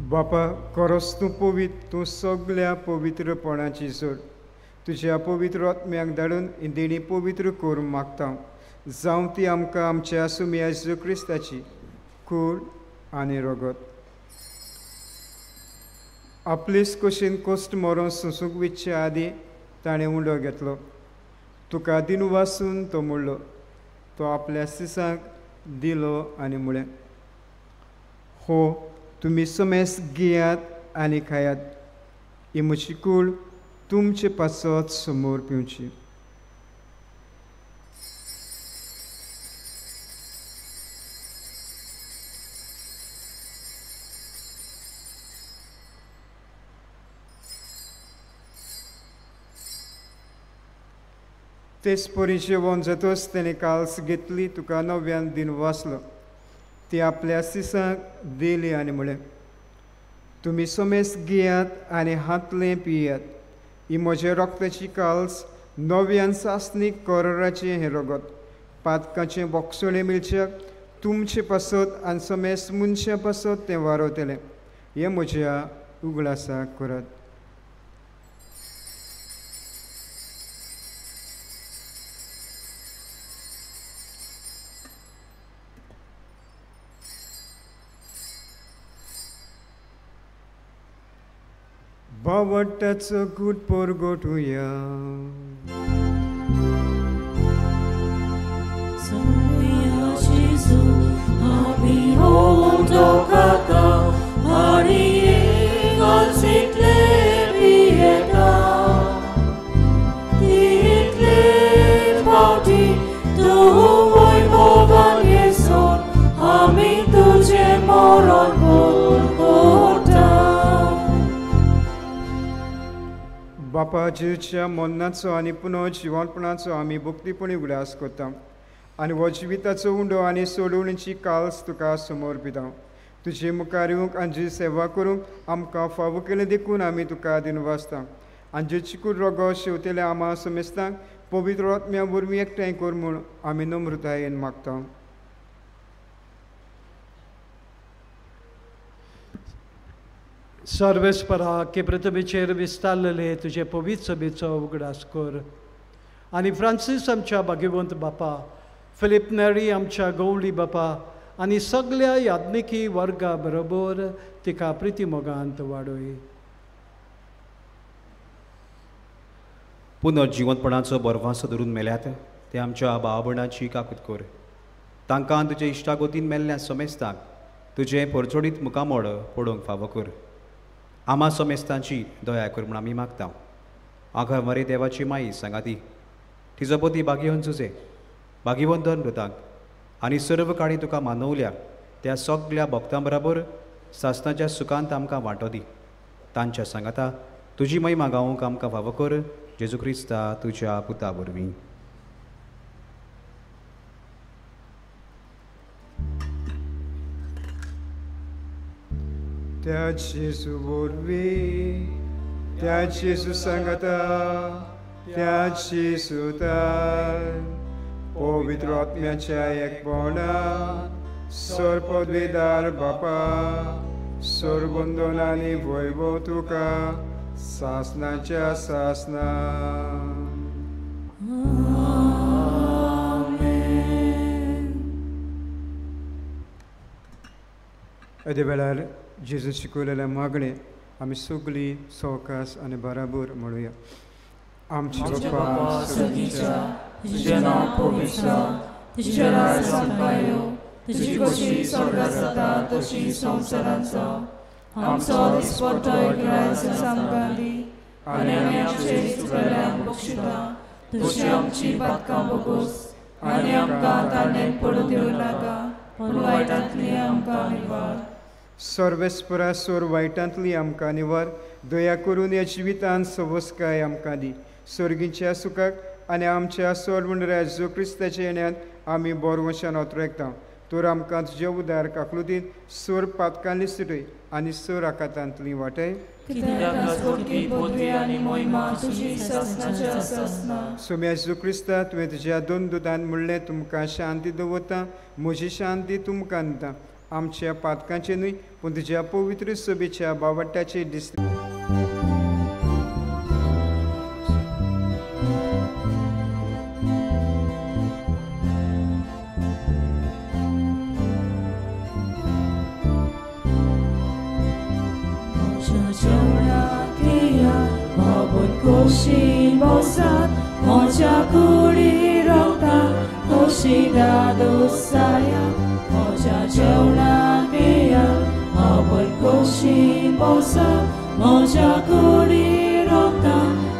बापा, खरोच तूं पवित्र, तूं सगल्या पवित्रपणाची जोड. तुज्या पवित्र आत्म्याक धाडून ही देणी पवित्र करूंक मागता, जावं ती आमकां आमच्या सुमया जेजू क्रिस्ताची कूड आनी रगत. आपलेच कशेन कश्ट मरोन सोंसूंक वचचे आदीं ताणें उंडो घेतलो, तुका दिनवासून तो म्हणलो. तो आपल्या सिसांक दिलो आनी म्हळें, हो तुमी समेस घेयात आनी खायात, ही म्हजी कूड तुमचे पासत समोर पिवची. तेच परी जेवण जातच तेणें काल्स घेतली, तुका नव्यान दिन वाचलो, ती आपल्या सिसांक दिली आनी म्हळें, तुमी समेस घेयात आनी हातलें पियात, ही म्हज्या रोगताची काल्स नव्यान सासणीक करोराचें हें रगत, पातकाचें बोगसणें मेळच्याक तुमचे पासत आनी समेस मनशां पासत तें वारवतलें. हें म्हज्या उगडासाक करात. बावट्टाचो गूट परगटुया. बापा जेजूच्या मरणाचो आनी पुनः जिवनपणाचो आमी भक्तीपणी उगडास करता आनी हो जिविताचो उंडो आनी सोडवणीची काल्स तुका समोर पिता. तुजे मुखार येवंक आनी तुजी सेवा करूंक आमकां फावो केलें देखून आमी तुका दिनवासता. आनी जेची कूड रोगो शेवतेल्या आमा समेस्तांक पवित्र आत्म्या वरवीं एकठांय कर म्हूण आमी नम्रतायेन मागता.
सर्वेस्परा की पृथ्वीचेर विस्तारलेले तुजे पवित्र सभेचो उगडास कर आनी फ्रांसीस आमच्या भाग्यवंत बापा, फिलीप नेरी आमच्या गवळी बापा आनी सगल्या याज्ञिकी वर्गा बरोबर तिका प्रिती मोगांत वाडय.
पुनर्जिवंतपणाचो बरवासो धरून मेल्यात ते आमच्या भाव भयणाची काकूत कर. तांकां तुजे इश्टागोतीन मेल्ल्या समेस्तांक तुजें परजोडीत मुखामोड पळोवंक फावो कर. आमा समेस्तांची दया कर म्हूण आमी मागता. आघर मरे देवाची माई सांगाती तिजो पती भाग्यवंत जुजे भाग्यवंत धर्मृतांक आनी सर्व काळी तुका मानवल्या त्या सगल्या भक्तां बराबर सासणाच्या सुखांत आमकां वांटो दी. तांच्या सांगाता तुजी महिमा गावंक आमकां फावो कर. जेजू क्रिस्ता तुज्या पुता वरवीं.
त्या जेजू वरवीं, त्या जेजू सांगाता, त्या जेजूतान पवित्र आत्म्याच्या एकपणान सर्वपदवीदार बापा सर्वंदनानी वैभव तुका सासनाच्या सासना. अदे वेळार जेजू शिकवलेल्या मागणें आमी सगळीं सवकास आनी बराबर म्हणुया. आमच्या बापा
सर्गीच्या, तुजें नांव पवित्र जावं, तुजें राज आमकां येवं, तुजी खोशी स्वर्गांत जाता तशी संवसारांत जावं. आमचो दिसपट्टो ग्रास आमकां दी आनी आमी आमचे चुकल्ल्यांक बक्षिता तशी आमची पातकां बोगोस आनी आमकां ताणें पडूं दिवं नाका, पूण वायटांतली आमकां निवार.
सर्वेस्परा सोर वायटांतली आमकां निवार. दया करून ह्या जिवितान सवस्काय आमकां दी. सर्गीच्या सुखाक आनी आमच्या सोडवणऱ्या जेजू क्रिस्ताच्या येण्यान आमी बोरवशान ओतरेकता. तर आमकां तुजे उदार काकलुतीन सोर पातकांनी सुटय आनी सोर आकातांतली वाटय. सोम्या जेजू क्रिस्ता, तुवें तुज्या दोन दुदान म्हणलें, तुमकां शांती दवरता, म्हजी शांती तुमकां दिता. आमच्या पातकांचे न्हय पूण तुज्या पवित्र सभेच्या बावट्याचे दिसता.
म्हज्या कुडी रोगता खोशी दादोसाया म्हज्या जेवणाक येया आवय खोशी बसा म्हज्या कुडी रोगता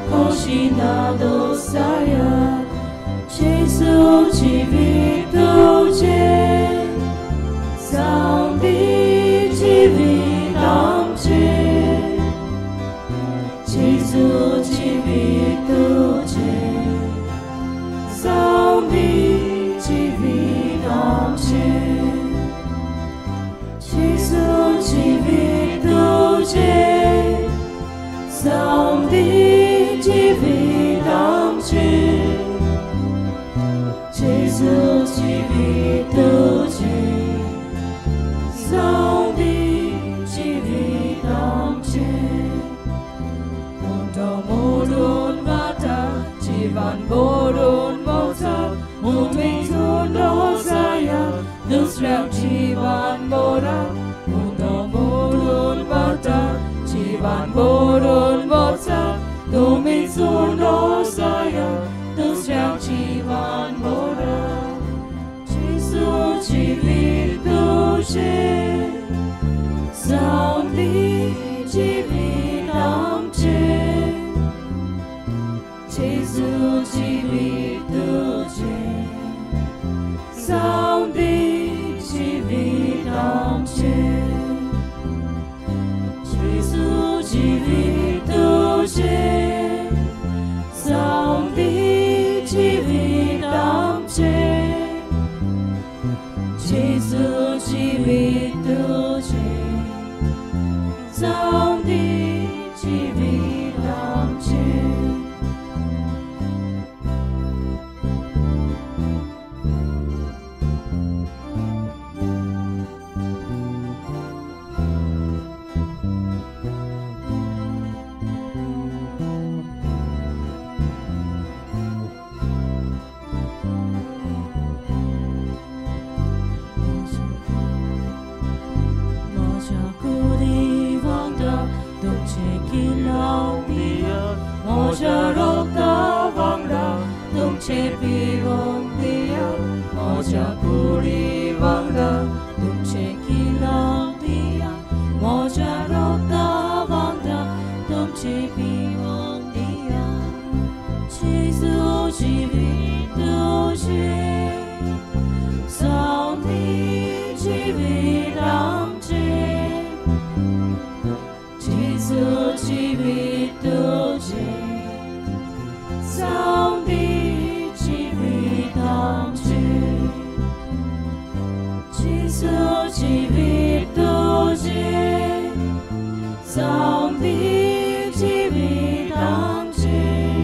खोशी दादोसाया जेजू जिवीत तुजें जावं दी जिवीत आमचें जेजू जिवीत तुजें जावं दी जिवीत आमचें जेजू जिवीत तुजें जावं दी जिवीत आमचें जेजू जिवीत तुजें जावं दी जिवीत आमचें उंडो मोडून वता जिवन मोडून वता उमेदून रोजाया दुसऱ्याक जिवन मोडा उंडो मोडून वता जिवन मोडून वता उमेदून रोजाया दुसऱ्याक जिवन मोडा जेजू जिवीत तुजें जावं दी जिवीत आमचें जेजू जिवीत तुजें जावं दी जिवीत आमचें जेजू जिवीत तुजें जावं दी जिवीत आमचें जेजू जिवीत तुजें जावं दी जिवीत आमचें. म्हज्या कुडी वांगडा तुमचें किल्लांव दियात म्हज्या रोगता वांगडा तुमचें पिवंक दियात म्हज्या कुडी वांगडा तुमचें किल्लांव दियात म्हज्या रोगता वांगडा तुमचें पिवंक दियात जेजू जिवीत तुजें जावं दी जिवीत आमचें जेजू जिवीत तुजें जावं दी जिवीत आमचें जेजू जिवीत तुजें जावं दी जिवीत आमचें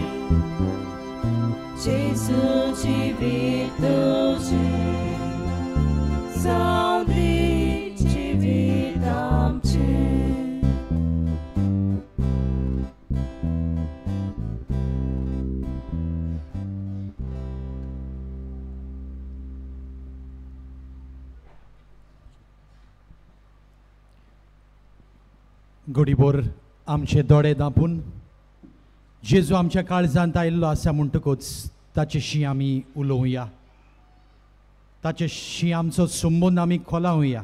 जेजू जिवीत तुजें जावं दी जिवीत आमचें.
घडीभर आमचे दोळे दांपून जेजू आमच्या काळजांत आयिल्लो आसा म्हणटकूच ताचेशी आमी उलोवया, ताचेशी आमचो संबंद आमी खोलावया.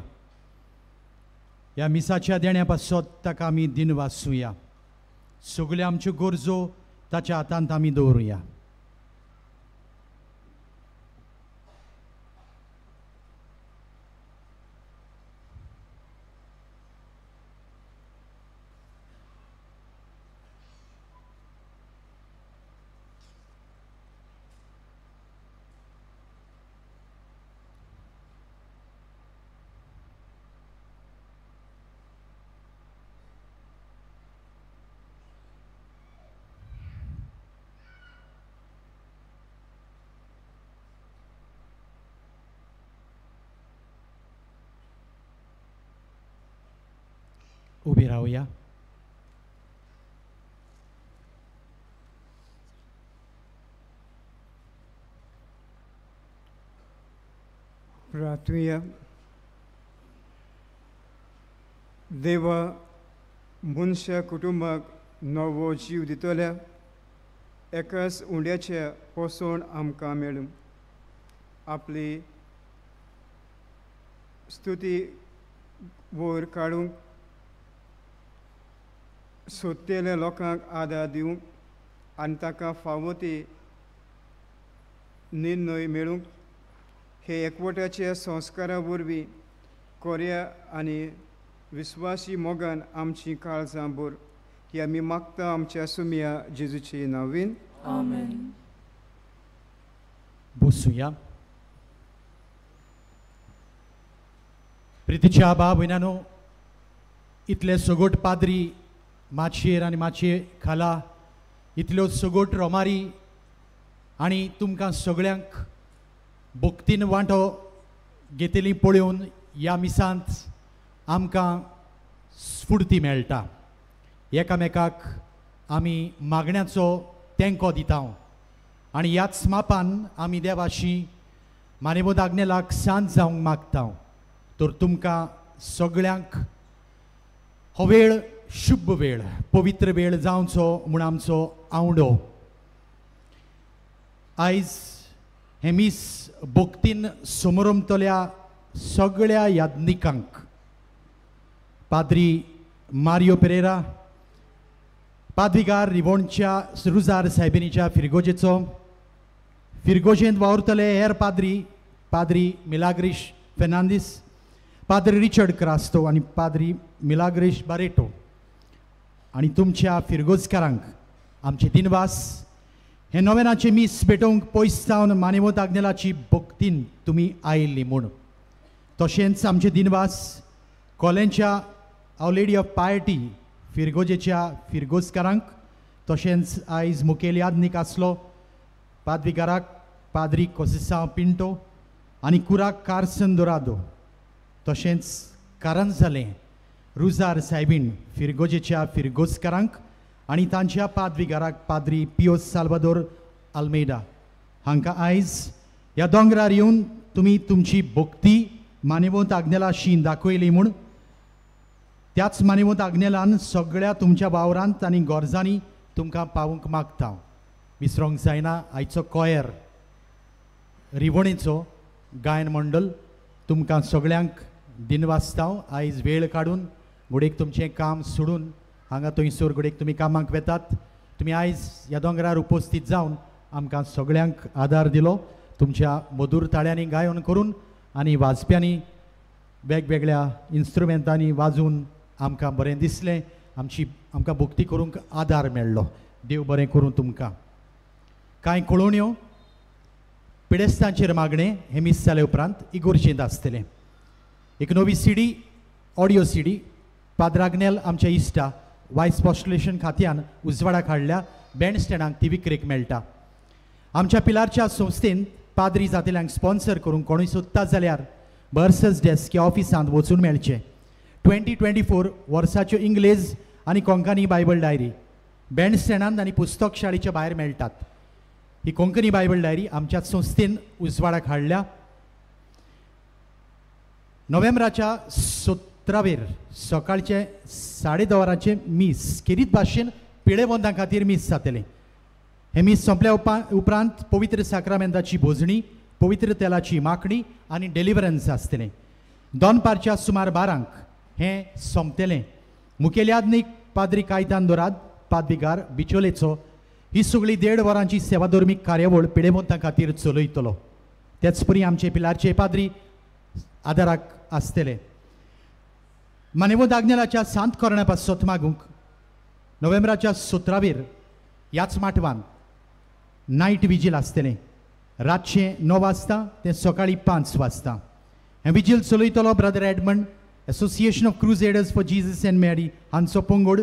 ह्या मिसाच्या देण्या पासत ताका आमी दिनवासुया. सगळ्यो आमच्यो गरजो ताच्या हातांत आमी दवरुया. उबी रावया.
प्रार्थुया. देवा मनशा कुटुंबाक नवो जीव दितल्या एकाच उंड्याचें पोसवण आमकां मेळूं. आपली स्तुती वयर काडूंक सोदतेल्या लोकांक आदार दिवंक आनी ताका फावो ती निर्णय मेळूंक हे एकवटाच्या संस्कारा वरवीं कोर्या आनी विस्वासी मोगान आमची काळजां भर ही आमी मागता आमच्या सुमया जेजूचे नांवीन.
आमेन.
बसुया. प्रितीच्या आबा भयणानो, इतले सगोट पाद्री माचयेर आनी माचये खाला, इतल्यो सगोट रोमारी आनी तुमकां सगळ्यांक भक्तीन वांटो घेतली पळोवन ह्या मिसांत आमकां स्फुर्ती मेळटा. एकामेकाक आमी मागण्याचो तेंको दिता आनी ह्याच मापान आमी देवाशी मानेबोध आग्नेलाक सांत जावंक मागता. तर तुमकां सगळ्यांक हो वेळ शुभ वेळ, पवित्र वेळ जावचो म्हूण आमचो आवडो. आयज हें मीस भक्तीन समरमतल्या सगळ्या याज्ञिकांक, पाद्री मारियो पेरेरा, पाद्रीगार रिवोणच्या रुजार सायबिनीच्या फिरगोजेचो, फिरगोजेंत वावुरतले हेर पाद्री, पाद्री मिलाग्रीश फेर्नांदीस, पाद्री रिचर्ड क्रास्तो आनी पाद्री मिलाग्रीश बारेटो आनी तुमच्या फिरगोजकारांक आमचे दिनवास. हे नोवेनाचे मीस भेटोवंक पयस सावन मानेवत आग्नेलाची भक्तीन तुमी आयिल्ली म्हूण. तशेंच आमचे दिनवास कोलेंच्या our lady of piety फिरगोजेच्या फिरगोजकारांक, तशेंच आयज मुखेल यादनीक आसलो पाद्रीगाराक पाद्री कोसिसांव पिंटो आनी कुराक कारसन दोरादो, तशेंच कारांजालें रुजार सायबीण फिरगोजेच्या फिरगोजकारांक आनी तांच्या पाद्रीगाराक पाद्री पियोस साल्वादोर आल्मेडा हांकां आयज ह्या दोंगरार येवन तुमी तुमची भक्ती मानेवंत आग्नेलाशी दाखयली म्हूण. त्याच मानेवंत आग्नेलान सगळ्या तुमच्या वावरांत आनी गरजांनी तुमकां पावूंक मागता. विसरोंक जायना आयचो कॉयर रिवणेचो गायन मंडळ तुमकां सगळ्यांक दिनवासता. आयज वेळ काडून घडयेक तुमचें काम सोडून हांगा थंयसर घडयेक तुमी कामाक वेतात, तुमी आयज ह्या दोंगरार उपस्थीत जावन आमकां सगळ्यांक आदार दिलो. तुमच्या मधूर ताळ्यांनी गायन करून आनी वाजप्यांनी वेगवेगळ्या इन्स्ट्रुमेंटांनी वाजून आमकां बरें दिसलें, आमकां भक्ती करूंक आदार मेळ्ळो. देव बरें करूं तुमकां. कांय कळोवण्यो पिडेस्तांचेर मागणें हें मीस जाले उपरांत इगोर्जेंत आसतलें. एक नवी CD, audio CD Padu Agnel आमच्या इश्टा वायस पॉस्टुलेशन खात्यान उजवाडाक हाडल्या. बँड स्टँडांक ती विक्रेक मेळटा. आमच्या पिलारच्या संस्थेन पाद्री जातेल्यांक स्पॉन्सर करूंक कोणूय सोदता जाल्यार बर्सस डेस्क ह्या ऑफिसांत वचून मेळचें. 2024 वर्साच्यो इंग्लेज आनी कोंकणी बायबल डायरी बँड स्टँडांत आनी पुस्तक शाळेच्या भायर मेळटात. ही कोंकणी बायबल डायरी आमच्या संस्थेन उजवाडाक हाडल्या. नोव्हेंबराच्या 17वेर सकाळचे 10:30 वरांचें मीस खेरीत भाशेन पिळेबंदां खातीर मीस जातलें. हें मीस सोंपल्या उपरांत पवित्र साक्रामेंताची भोजणी, पवित्र तेलाची मागणी आनी डिलिव्हरन्स आसतलें. दनपारच्या सुमार 12 हें सोंपतलें. मुखेल यादनीक पाद्री कायतान दोराद, पाद्रीगार बिचोलेचो ही सगळी 1.5 वरांची सेवाधर्मीक कार्यावळ पिडेमोंतां खातीर चलयतलो. तेच परी आमचे पिलारचे पाद्री आदाराक आसतले. मानेवंत आग्नेलाच्या सांत कोरण्या पासत मागूंक नोव्हेंबराच्या 17वेर ह्याच माटवान नायट विजील आसतलें. रातचें 9 वाजता ते सकाळीं 5 वाजता. हें vigil चलयतलो brother Edmund, association of crusaders for Jesus and Mary हांचो पंगड.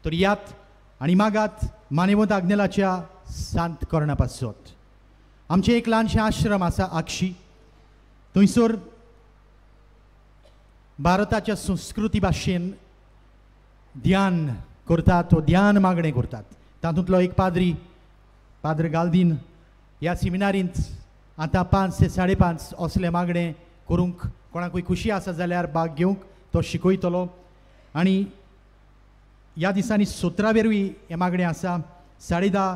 तर यात आनी मागात मानेवंत आग्नेलाच्या सांत कोरण्या पासत. आमचें एक ल्हानशें आश्रम आसा आक्षी, थंयसर भारताच्या संस्कृती भाशेन ध्यान करतात वा ध्यान मागणें करतात. तातूंतलो एक पाद्री, पाद्र गाल्दीन, ह्या सिमिनारींत आतां 5 ते 5:30 असलें मागणें करूंक कोणाकूय खुशी आसा जाल्यार भाग घेवंक तो शिकयतलो. आनी ह्या दिसांनी 17वेरूय हें मागणें आसा, 10:30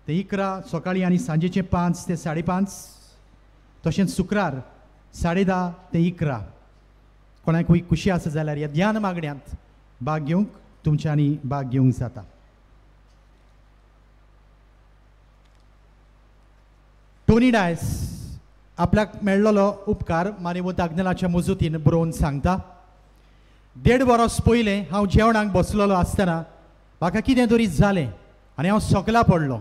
ते 11 सकाळीं आनी सांजेचें 5 ते 5:30. तशेंच शुक्रार 10:30 ते 11. कोणाकूय खुशी आसा जाल्यार ह्या ध्यान मागण्यांत भाग घेवंक तुमच्यांनी भाग घेवंक जाता. टोनी डायस आपल्याक मेळ्ळलो उपकार मानेवंत आग्नेलाच्या मजुतीन बरोवन सांगता. 1.5 वरस पयलें हांव जेवणाक बसलेलो आसतना म्हाका कितें तरी जालें आनी हांव सकला पडलो.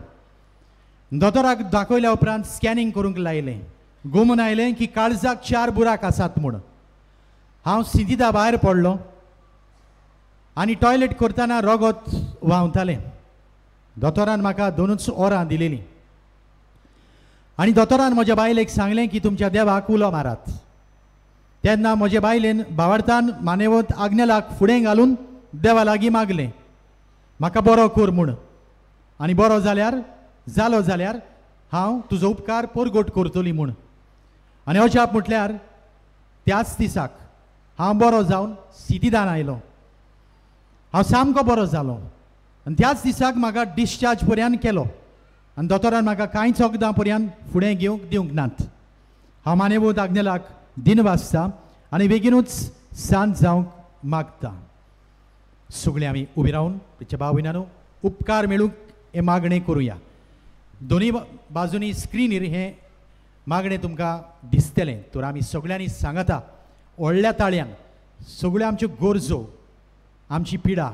दोतोराक दाखयल्या उपरांत स्कॅनिंग करूंक लायलें. गोमून आयलें की काळजाक 4 बुराक आसात म्हूण. हांव सिंदिदा भायर पडलो आनी टॉयलेट करतना रगत व्हांवतालें. दोतोरान म्हाका 2 वरां दिलेलीं आनी दोतोरान म्हज्या बायलेक सांगलें की तुमच्या देवाक उलो मारात. तेन्ना म्हजे बायलेन भावार्थान मानेवत आग्नेलाक फुडें घालून देवा लागीं मागलें, म्हाका बरो कर म्हूण, आनी बरो जाल्यार जालो जाल्यार हांव तुजो उपकार परगट करतली म्हूण. आनी अजाप म्हटल्यार त्याच दिसाक हांव बरो जावन सितिदान आयलो. हांव सामको बरो जालो आनी त्याच दिसाक म्हाका डिस्चार्ज पर्यंत केलो आनी दोतोरान म्हाका कांयच वखदां पर्यंत फुडें घेवंक दिवंक नात. हांव मानेवत आग्नेलाक दिन वाचता आनी बेगीनूच शांत जावंक मागता. सगळीं आमी उबी रावन तिच्या भाव भयणांनो उपकार मेळूंक हें मागणें करुया. दोनूय बाजूनी स्क्रिनीर हें मागणें तुमकां दिसतलें. तर आमी सगळ्यांनी सांगता व्हडल्या ताळ्यान सगळ्यो आमच्यो गरजो, आमची पिडा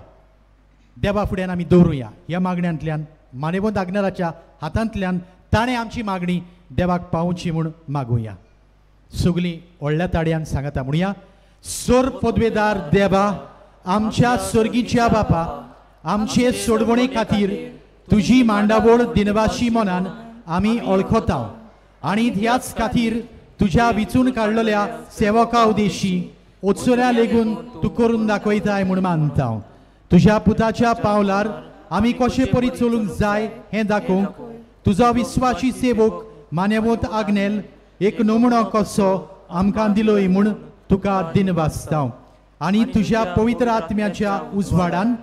देवा फुड्यान आमी दवरुया. ह्या मागण्यांतल्यान मानेवंत आग्नेलाच्या हातांतल्यान ताणें आमची मागणी देवाक पावोवची म्हूण मागुया. सगळीं व्हडल्या ताळ्यान सांगता म्हणया, सोर पदवेदार देवा, आमच्या सोर्गीच्या बापा, आमचे सोडवणे खातीर तुजी मांडावळ दिनवाशी मनान आमी वळखता आनी ह्याच खातीर तुज्या विचून काडलेल्या सेवका उदेशी ओचोऱ्या लेगून तूं करून दाखयताय म्हूण मानता. तुज्या पुताच्या पावलार आमी कशे परी चलूंक जाय हें दाखोवंक तुजो विस्वाशी सेवक मानेवत आग्नेल एक नमुनो कसो आमकां दिलोय म्हूण तुका दिनवासता. आनी तुज्या पवित्र आत्म्याच्या उजवाडान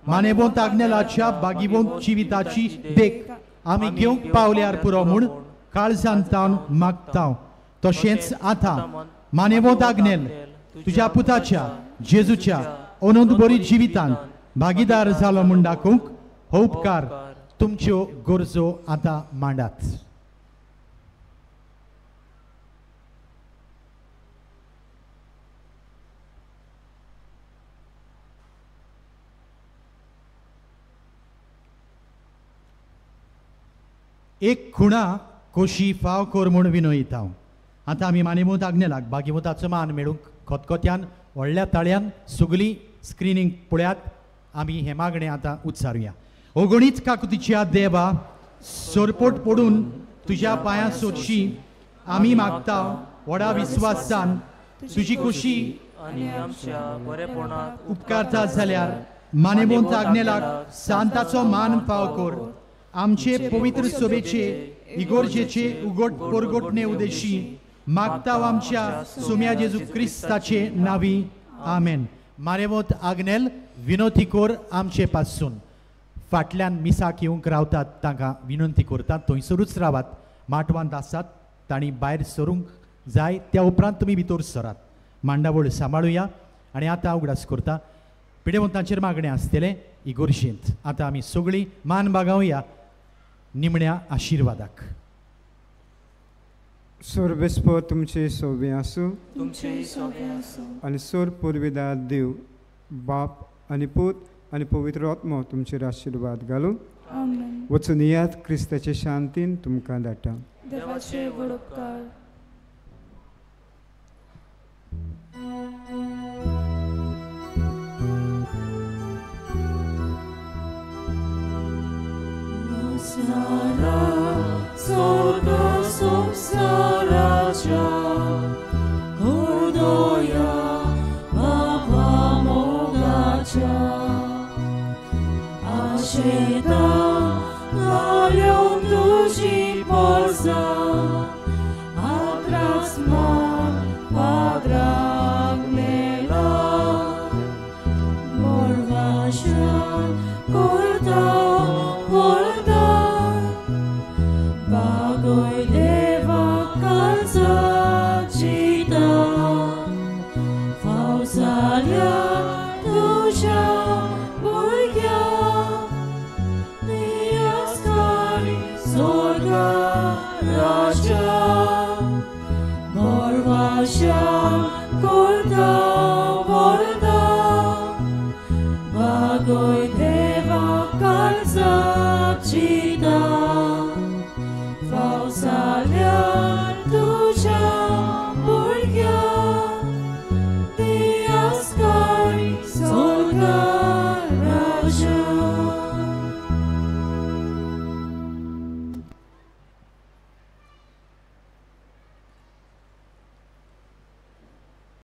मानेवंत आग्नेलाच्या बागिवंत जिविताची देख आमी घेवंक पावल्यार पुरो म्हूण काळजान तावन मागता. तशेंच आतां मानेवंत आग्नेल तुज्या पुताच्या जेजूच्या अनंत बरी जिवितान भागीदार जालो म्हूण दाखोवंक हो उपकार तुमच्यो गरजो आतां मांडात. एक खुणा कोशी फाव कर म्हूण विनयता. आतां आमी मानेवंत आग्नेलाक बागिवंताचो मान मेळूंक खतखत्यान व्हडल्या ताळ्यान सगळीं स्क्रिनींग पळयात. आमी हें मागणें आतां उच्चारुया. ओगणीच काकुतीच्या देवा, सरपोट पडून तुज्या पांयां सोदशी आमी मागता व्हडा विस्वासान तुजी खोशी उपकारता जाल्यार मानेवंत आग्नेलाक सांताचो मान फाव कर. आमचे पवित्र सभेचे इगोर्जेचे उगट परगटणे उदेशी मागता आमच्या सोम्या जेजू क्रिस्ताचे नावी, आमेन. मानेवंत आग्नेल विनोती कर आमचे पासून. फाटल्यान मिसाक येवंक रावतात तांकां विनंती करतात थंयसरूच रावात. माटवांत आसात तांणी भायर सरूंक जाय, त्या उपरांत तुमी भितर सरात. मांडावळ सांबाळुया आनी आतां उगडास करता पिडेवंतांचेर मागणें आसतलें इगोर्जेंत. आतां आमी सगळीं मान बागावया निमण्या आशिर्वादाक.
सोरबेस्पो तुमचे सोबे आसूं, आनी सोर पुर्विदार देव बाप आनी पूत आनी पवित्र आत्मो तुमचेर आशिर्वाद घालूं. वचून येयात, क्रिस्ताचे शांतीन तुमकां धाडटा.
देवाचे व्हड उपकार. संसाराच्या हृदया बाबा मोगाच्या आशेता घालून तुजी पोरसां आत्रास मान पाद्राक मेला मोरवाशान करता वरता बागय देवा काळजा. करता व्हडता बागय देवा काळजाक चिंता फाव जाल्यार तुज्या भुरग्यांक दियास काय स्वर्गा राज्या.